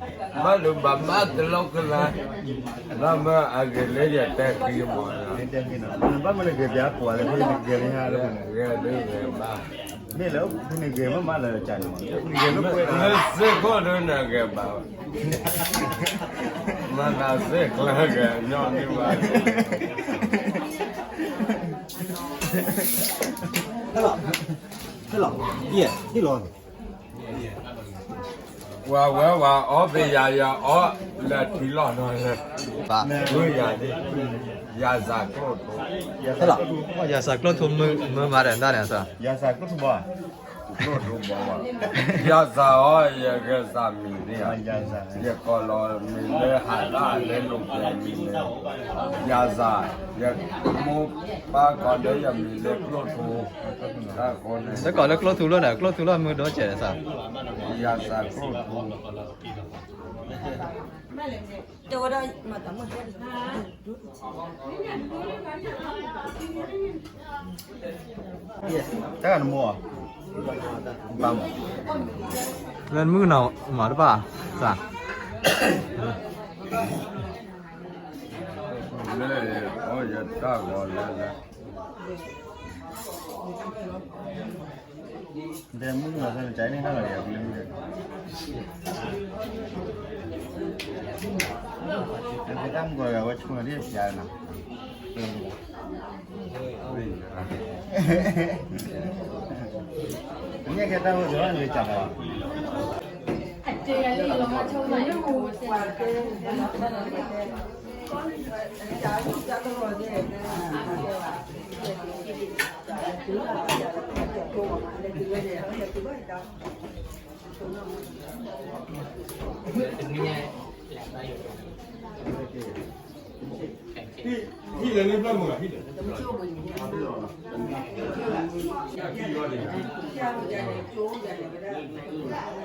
ဘၣ်လၢဘၣ်ဘၣ်တလီၢ်ကလါ, ဘၣ်မ့ၢ်အဂဲၤလၢယတဲဃံမး, ဘၣ်မနုၤဂဲၤပှၤလဲၣ်, ဂဲၤလၢယၤလၢန့ၣ်, ဂဲၤလၢယၤဘၣ်, မ့ၢ်လၢဖုန့ၣ်ဂဲၤမးမးလၢကၢ်န့ၣ်, လၢစ့ၢ်ကီးဒ်န့ၣ်ဂဲၤဘၣ် မၤသးစ့ၢ်ကျါကညီနုၢ်ဘၣ်, ဟဲလီၤ, ဟဲလီၤ, ယဲၢ်, ဟဲလီၤ, ဝၤဝဲဝၤအီၣ်ဖဲယၤယၤအီၣ်လၢထံလီၢ်နီၤလၢ, ဘၣ်, ယၤ, ယၤစၢ်ကျိၣ်ထူ, ဟဲလီၤ, ယၤစၢ်ကျိၣ်ထူမုၢ်မၤဒီးတၢ်န့ၣ်, ယၤစၢ်ကျိၣ်ထူဘၣ် ယၤစၢ်အီၤ ယကစၢ်မံၤန့ၣ်ဧါ, ယကိးလီၤမံၤလၢဟးလၢလၢလိာ်ကွဲမံၤန့ၣ်, ယၤစၢ်, ယမိၢ်ပၢ်ကိးလၢယမံၤလၢကျိၣ်ထူ, တကိးလၢကျိၣ်ထူလီၤန့ၣ်, ကျိၣ်ထူလီၤမုၢ်ဒိၣ်စဲးစၢ်, ယၤစၢ်ကျိၣ်ထူ တဝဲဒၣ်မၤတၢ်မုၣ်, တၢ်ဂၤနမိၢ်, ဘၣ်မး, လၢနမုၣ်ကနီၤမၤတဘၣ်, စၢ်, လၢအီၣ်ယတၢ်ဂီၤလၢလၢ တဲမုၣ်လီၤသၢနကၠဲန့ၣ် ဟဲလီၤယၤပူၤလၢမုၣ်ဒီး, တၢ်မုၣ်ကီၤဂၤဝဲဆိနီၤဒ်ဖျါနီၤ, မ့ၢ်ကဲတၢ်အိၣ်ဒီးလၢကၢ်ဘၣ် ဟံၣ်လၢန့ၣ်ဘျီ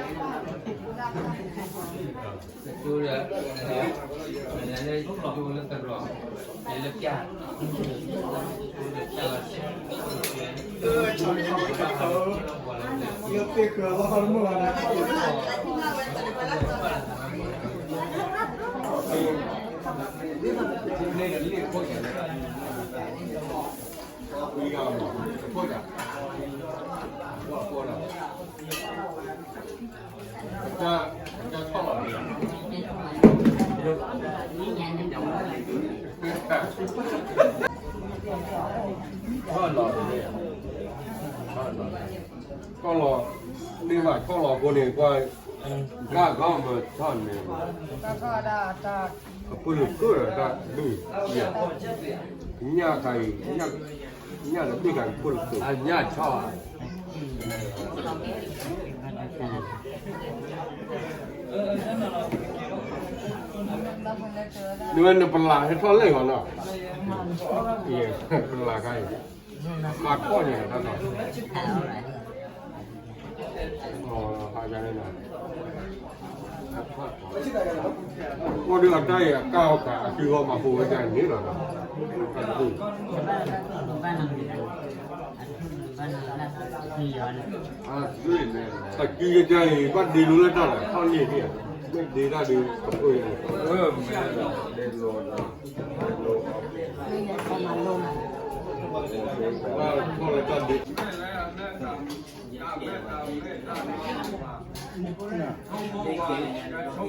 မုၢ်ဂၤဟံၣ်ဒီး, ကီၢ်လီၤ, မ့ၢ်ဘၣ်ကီၢ်လီၤအဃိန့ၣ် ကွၢ်, ကၢ်ကီၢ်မၤထီၣ်န့ၣ်, အဖိလၢကၢၢ်ဒီးတၢ်ဘုၣ်, ညၣ်ခါအံၤ, ညၣ်လၢဘုၣ်ခါအံၤဖိလၢကၢၢ်, အညၣ်ဆီၣ် နဝဲနပလၢ်ဟဲထီၣ်လဲၣ်ဂီၤနီၤ, ပလၢ်ခါအံၤ, ပှၤထီၣ်န့ၣ်တၢ်နီၤ, အိၣ်ဒီးအတၢ်အံၤအကၢ်အီၣ်ခါ အစုဂီၤမၤပိာ်ဝဲဒၣ်န့ၣ်လီၤ, အစုကတၢၢ်အံၤ ဘၣ်ဒ့လိလၢတၢ်လီၤ ထ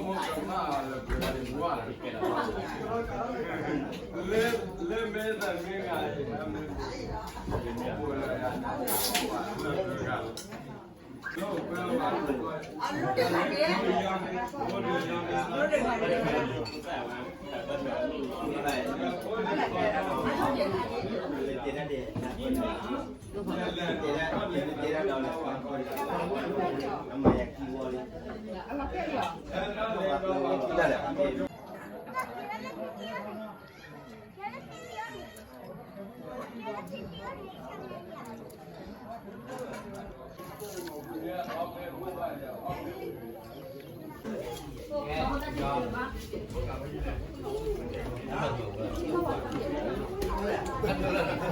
ီၣ်န့ၢ်ဒံး, မ့ၢ်ဒ့တၢ်ဒုး ပှၤကိၢ်ယၤန့ၣ်, ဘၣ်ထီၣ်လၢတၢ်ဒ့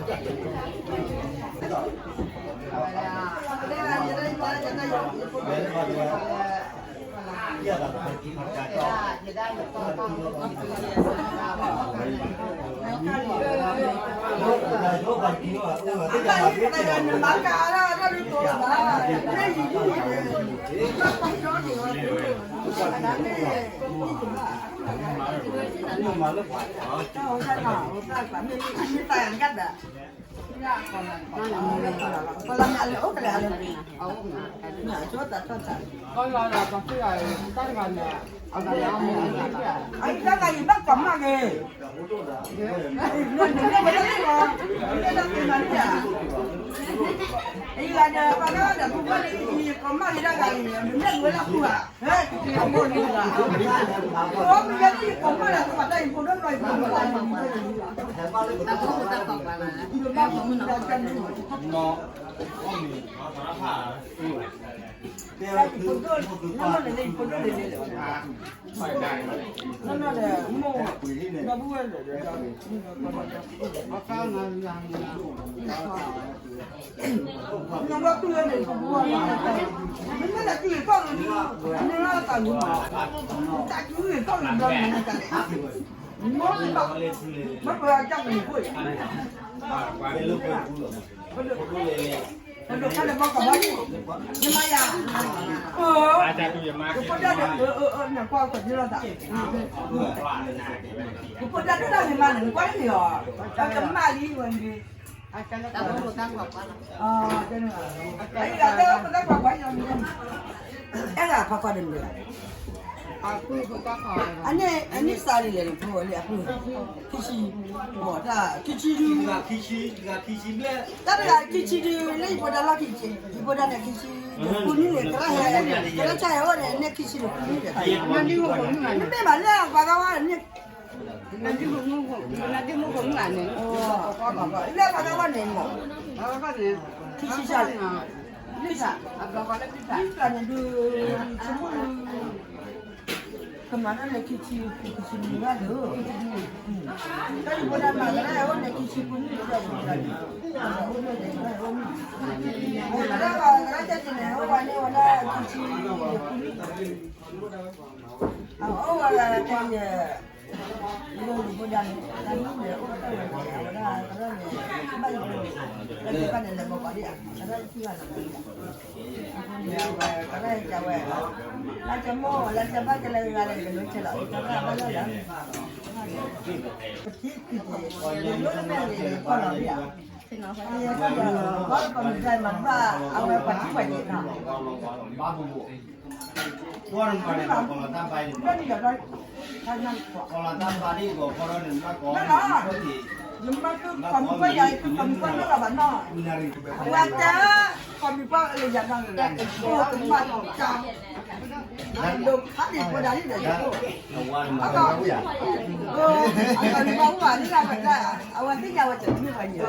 အဲၣ်ဒိးဖးကွၢ်တမုာ်ဘၣ်, အန့ၣ်စးဒ်လဲၣ်န့ၣ် ဖိလံအပုၢ်, ခံဆံ, တၢ်ခံဆံဒု, တၢ်တဂၤခံဆံဒု လၢယဖိဒါလီၢ်ခံဆံ, ယဖိဒါန့ၣ်ခံဆံ, ပူနုန့ၣ် ကရၢဟဲ, ကရၢဆၢဟဲအိၣ်န့ၣ် န့ၣ်ခံဆံဒုပူနုန့ၣ်, နမ့ၢ်ဘၣ်လၢပှၤဂၤဝဲန့ၣ် လၢပှၤဂၤဝဲန့ၣ်မ့ၢ်, ခံဆံဆၢ, လၢန့ၣ်ဒု, ကမၤလၢန့ၣ်ခံဆံ, ခံဆံမုၢ်ဘၣ်လၢ, တၢ်ယဖိဒါမၤကရၢဟဲအိၣ်န့ၣ်ခံဆံပူနုန့ၣ်, ကရၢဟဲအိၣ်န့ၣ်, ကရၢဆၢန့ၣ် အိၣ်ဝဲန့ၣ်ဝဲဒၣ်ခံဆံ, အအိၣ်ဝဲတၢ်ယဲၢ် ယဖိဒါန့ၣ် တၢ်မုၣ်န့ၣ် အိၣ်တၢ်ဝဲန့ၣ် အဝဲဒၣ် ကရၢန့ၣ် ဘၣ်ယိၣ်န့ၣ် လၢကဘၣ်န့ၣ် လဲၤမၤပှၤဒ်ဧါ, ကရၢထံၣ်ဘၣ်န့ၣ် အဃိန့ၣ် အဝဲ ကရၢကဝဲ လၢကမိၢ် လၢကဘၣ်ကလဲၤဂၤလဲၤကလိဆဲးလီၤ ကရၢဘၣ်လၢလၢ ပထံၣ်ခံက့ၤ ယိၣ်လၢမဲာ်န့ၣ်ကီၢ်လီၤဒ်ဧါ, ဘၣ်ပမုၢ်ဒၢ်မၤဘၣ် အဝဲပှၤထံၣ်ပှၤက့ၤနီၤ ယမၤက့ၤကီၢ်မုၢ်ပှၢ်ယၤ ယကီၢ်မုၢ်ပှၢ်နီၢ်လီၤဘၣ်နီၢ်, ဝဲတၢ်ကီၢ်မုၢ်ပှၢ်လၢယၤနီၢ်လၢ်, အိၣ်ကမၣ်ကၢ်, ဒိၣ်ခါန့ၣ်ဖိဒါန့ၣ်ဒီးယိၣ်, အကီၢ်မုၢ်ပှၢ်, အကီၢ်မုၢ်ပှၢ်အိၣ်ဘၣ်န့ၣ်လၢဝဲဒၣ်, အဝဲသ့ၣ်ညါဝဲတမ့ၢ်ဝဲန့ၣ်လီၤ. မ့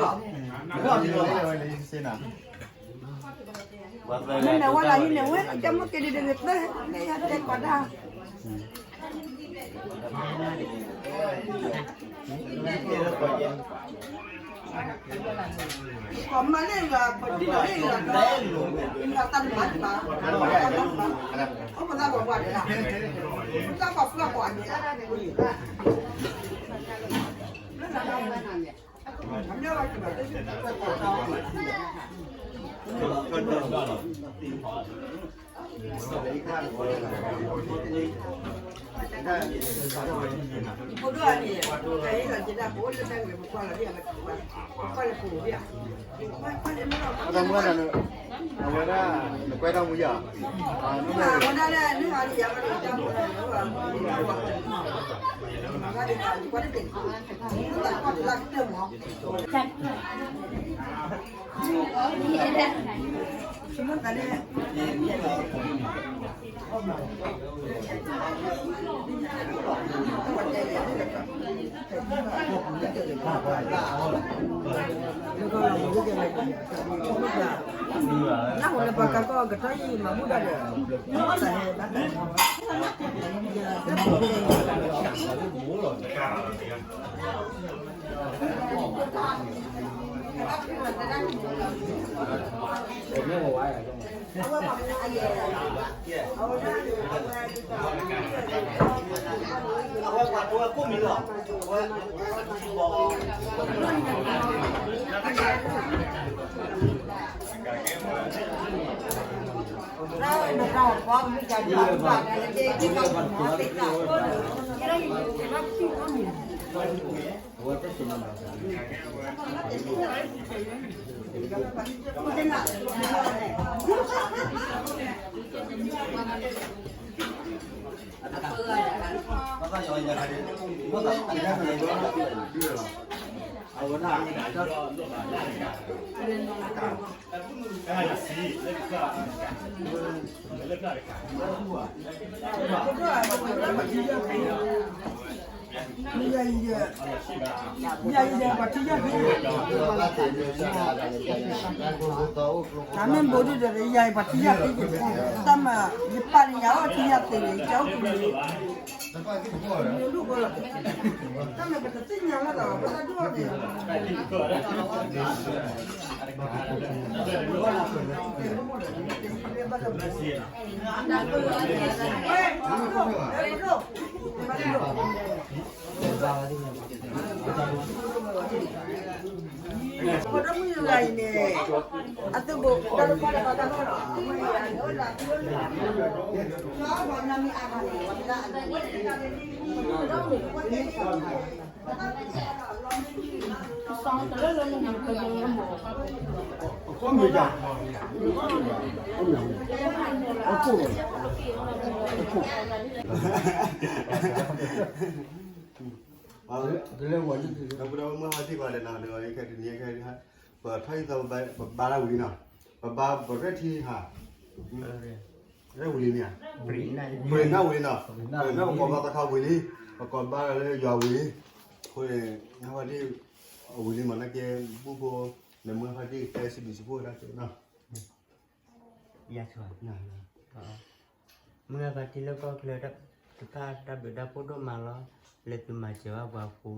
မ့ၢ်ဝဲလၢယန့ၣ်ဝဲ ကမိၣ်က့ၤဒ်ဒ်န့ၣ်သၢ မ့ၢ်ယတဲကီးဒၣ် ကီၢ်မၤလၢဂၤ ပဒ်လီၤလၢဂၤဒီး ဂၤတၢ်တမၤတမၤ အိၣ်ပသးပှၤပှၤန့ၣ်လၢ ပသးပှၤပှၤပှၤန့ၣ် လၢဂၤ အတၢ်မုၢ်ဂၤန့ၣ် အဝဲဒၣ် နကွဲးတၢ်မူယၤ နၢ်ဟူလၢပှၤကီၢ်ကတီၢ်အံၤ မၤဘူၣ်တၢ်ဒီး တၢ်ဟဲဘၣ်တၢ် တၢ်ပူၤကဲအံၤ တၢ်ပူၤကဲအံၤ တၢ်ပူၤကဲအံၤ တၢ်ပူၤကဲအံၤ တၢ်ပူၤကဲအံၤ တၢ်ပူၤကဲအံၤ တၢ်မ့ၢ်ဘိးဒုဒီး ယၤပှၤထံၣ်ယၤသ့က့ၤ, တၢ်မၤ ယပာ်န့ၣ်ယၤအီၣ်ထံၣ်ယၤသ့န့ၣ် ယကအိၣ်ပူၤန့ၣ်, တၢ်မၤပတသ့ၣ်ညါလၢၤဒီး ပတၢ်ဒိၣ်န့ၣ် ဒီပုၢ်ဒီဝဲၢ်မုၢ်ဟါထံၣ်ကီးဒီးနီၤ ဒီးခဲတနံၤခဲ ပထီၣ်အံၤသီ ပဘါတၢ်ဝံၤလံနီၤ, ပဘါပရဲၣ်ထံဟး ရဲၣ်ဝံၤလံမ့ၢ်ဧါ, ပရ့ၤနီၣ်ဝံၤလံနီၤ, ပရ့ၤနီၣ်ပကိးဘါသခါဝံၤလံ, ပကိးဘါလၢယွၤဝံၤလံ, အဃိန့ၣ် ဟါဖါတံၢ် အဝံၤလံမး နာ်က့ ဘူၣ်ဖိ လၢမုၢ်ဟါဖါတံၢ် တဲစံးဘျုးစံးဖှိၣ်တၢ်ကနီၤ ယၤဆၢ မုၢ်ဟါဖါတံၢ်လၢကီၢ်ချၢတဖၣ် တၢ်ဘျုးတၢ်ဖှိၣ်ဒိၣ်မးလီၤ. လၢသုမၤစၢၤဘၣ်ပှၤဖိ,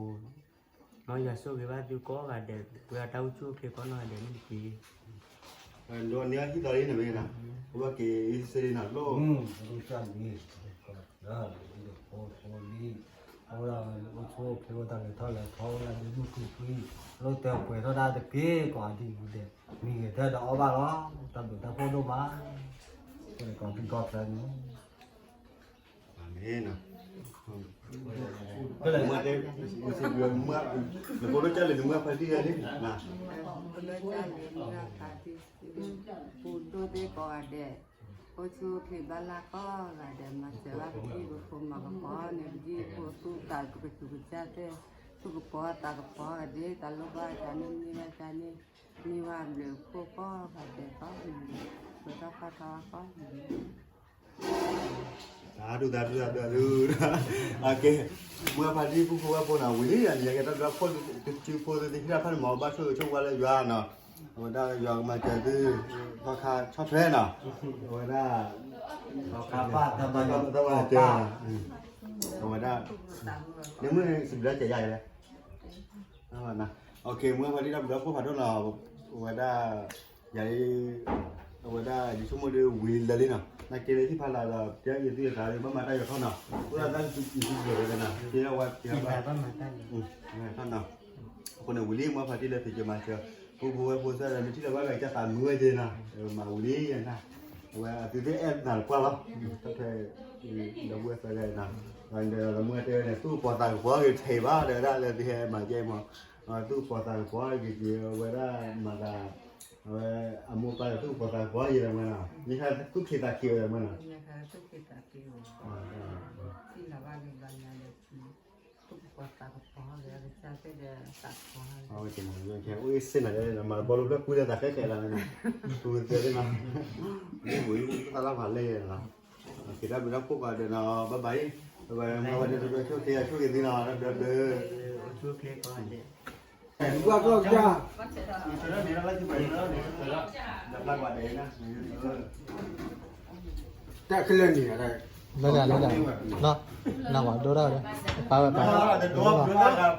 မ်ယွၤဆိၣ်ဂ့ၤဘၣ်သုကိးဂၤဒဲး, ပှၤတၢ်အိၣ်ဆူၣ်အိၣ်ချ့ကိးနီၢ်ဂၤဒဲးန့ၣ်တက့ၢ်. ဒိးန့ၢ်ဟံၣ်သီလံနမ့ၢ်နၤ, အဝဲက့ၤအံၤစ့လံနၤလိၣ် အဝဲဒၣ်အိၣ်ဆူၣ်အိၣ်ချ့ ဝဲတၢ်လဲၤထီၣ်လဲၤထီ ဝဲဒၣ်ဒုးမုၢ်ခုၣ်ဖှံ လိၣ်တၢ်ပှဲၤထီၣ်ဒၣ်တက့ၢ် ကိးဒ်အံၤဒဲး မံၤဂဲၤထၢၣ်ဒီးအီၣ်ဘၣ်လီၤ. တၢ်ဘျုးတၢ်ဖှိၣ်ဒိၣ်မး ကိးဒ်ကီၢ်ချၢန့ၣ် အၤမ့ၣ်. မ့ၢ်တဲ နဖိဒိၣ်ကၢ်လၢနမုၢ်ဖါတံၢ်ယၤလံ ဖိဒိၣ်ကၢ်လၢမုၢ်ဖါတံၢ် ပူၤဒိၣ်သ့ၣ်ကိးဂၤဒဲး, အိၣ်ဆူၣ်အိၣ်ချ့ဘၣ်လၢ်ကိးဂၤဒဲး, မၤစၢၤဘၣ်ပဒံၣ်ပဖိမၤကပီၤန့ၣ် ပဒံၣ်ဖိသူၣ်သးကဆူးကစၢ်သ့ၣ်, သူၣ်ကပီၤသးကပီၤဂၤဒဲး, တၢ်လိၣ်ဘၣ်တၢ်န့ၣ်မ့ၢ်ဝဲတၢ်န့ၣ်, မ့ၢ်ဝဲဘျုးဖှိၣ်ကိးဂၤဒဲးကိးမံၤ, ပထီၣ်ဖီထီကိးမံၤ သးဒူသးဒူသးဒူသးဒူ, ကဲ, မုၢ်ဖါတံၢ်ပုၢ်ဖိဝဲၢ်ဖိနီၤ ဝံၤလံ ယကဲတၢ်ဘျုးတၢ်ဖှိၣ် တစုဖိသုသ့ၣ်ခံတၢ်ဖၣ်န့ၣ် မ်အဘၣ်ဆိၣ်ဂ့ၤဆိၣ်ဝါလၢယွၤနီၤ, အဝဲဒၣ်ယွၤကမၤစၢၤသု သီခါဆီၣ်ထွဲနီၤ, အဝဲဒၣ် သီခါပၢ် အဝဲဒၣ် နမ့ၢ်စံးဘျုးစံးယၤလဲၣ် မုၢ်ဖါတံၢ်တၢ်ဘျုးတၢ်ဖှိၣ်ဖးဒိၣ်နီၤ, အဝဲဒၣ် ယၤ အဝဲဒၣ်ယဆိကမိၣ်ဒီးဝံၤလၢာ်လံနီၤ, နာ်က့လၢဟံၣ်ဖးလၢ်ဒီး ပျဲယသုယသးဒီး ဘၣ်မၤတၢ်ယွၤထီၣ်နီၤ, အိၣ်ဒီးတၢ်စံးဘျုးဝဲနီၤ, ကဲဝဲ ထီၣ်နီၤ, အဃိန့ၣ်ဝံၤလံ မုၢ်ဖါတံၢ်လၢသုကမၤစၢၤ ပုၢ်ဖိဝဲၢ်ဖိစၢ်ဒီး နထံၣ်လၢၤဘၣ်ဒီး ကစၢ်သးမုာ်ဝဲက့ၤနီၤ, မၤဝံၤလံယဲနီၤ, အဝဲအသုသ့ၣ်အဲၣ်နၤတပှၢ်လီၤ, တၢ်ထွဲ ဒီပုၢ်ဝဲၢ်သၢဂၤနီၤ, ဒီးမုၢ်တဲဝဲန့ၣ် သူၣ်ကပီၤသးကပီၤဂ့ၤထဲဘၣ် တဲဝဲဒၣ်လၢသုဟဲမၤကဲမး သူၣ်ကပီၤသးကပီၤဂ့ၤက့ၤ အဝဲဒၣ်မၤသး, အဝဲအမိၢ်ပၢ်ဒီးသူၣ်ကပီၤသးကပီၤယဲၢ်မးနီၤ, မ့ၢ်ခါသူၣ်ခ့သးခ့ဝဲမးနီၤ, သူၣ်ကပီၤသးကပီၤဂ့ၤကစၢ်သ့ၣ်ဒီးသးကပီၤ, အိၣ်စ့ၢ်နီၤ မၤတဘီလိဖျၢၣ်ကွံလၢသးဃဲးဃဲးလီၤန့ၣ်, သူသ့ၣ်နီၤ, မ့ၢ်ဝံၤသးလၢဖးလဲၢ်နီၤ, က့ၤတၢ်ဘျုးတၢ်ဖှိၣ်ကီးဒီးနီၤ ဘၣ်ဘၣ်အံၤ, အဝဲမ့ၢ်ဝဲဒၣ်တဘျီဆိၣ်က့ၤအဆိၣ်က့ၤသ့နီၤ ဒီးဘျီဘျီ တၢ်ခဲလၢာ်န့ၣ် လၢဒၣ်လၢဒၣ်, နၢ်ပှၤဒိၣ်ဒၣ်ဝဲ, ပာ်ဝဲ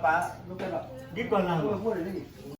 ပာ်, ဒ်ကီၢ်လၢ်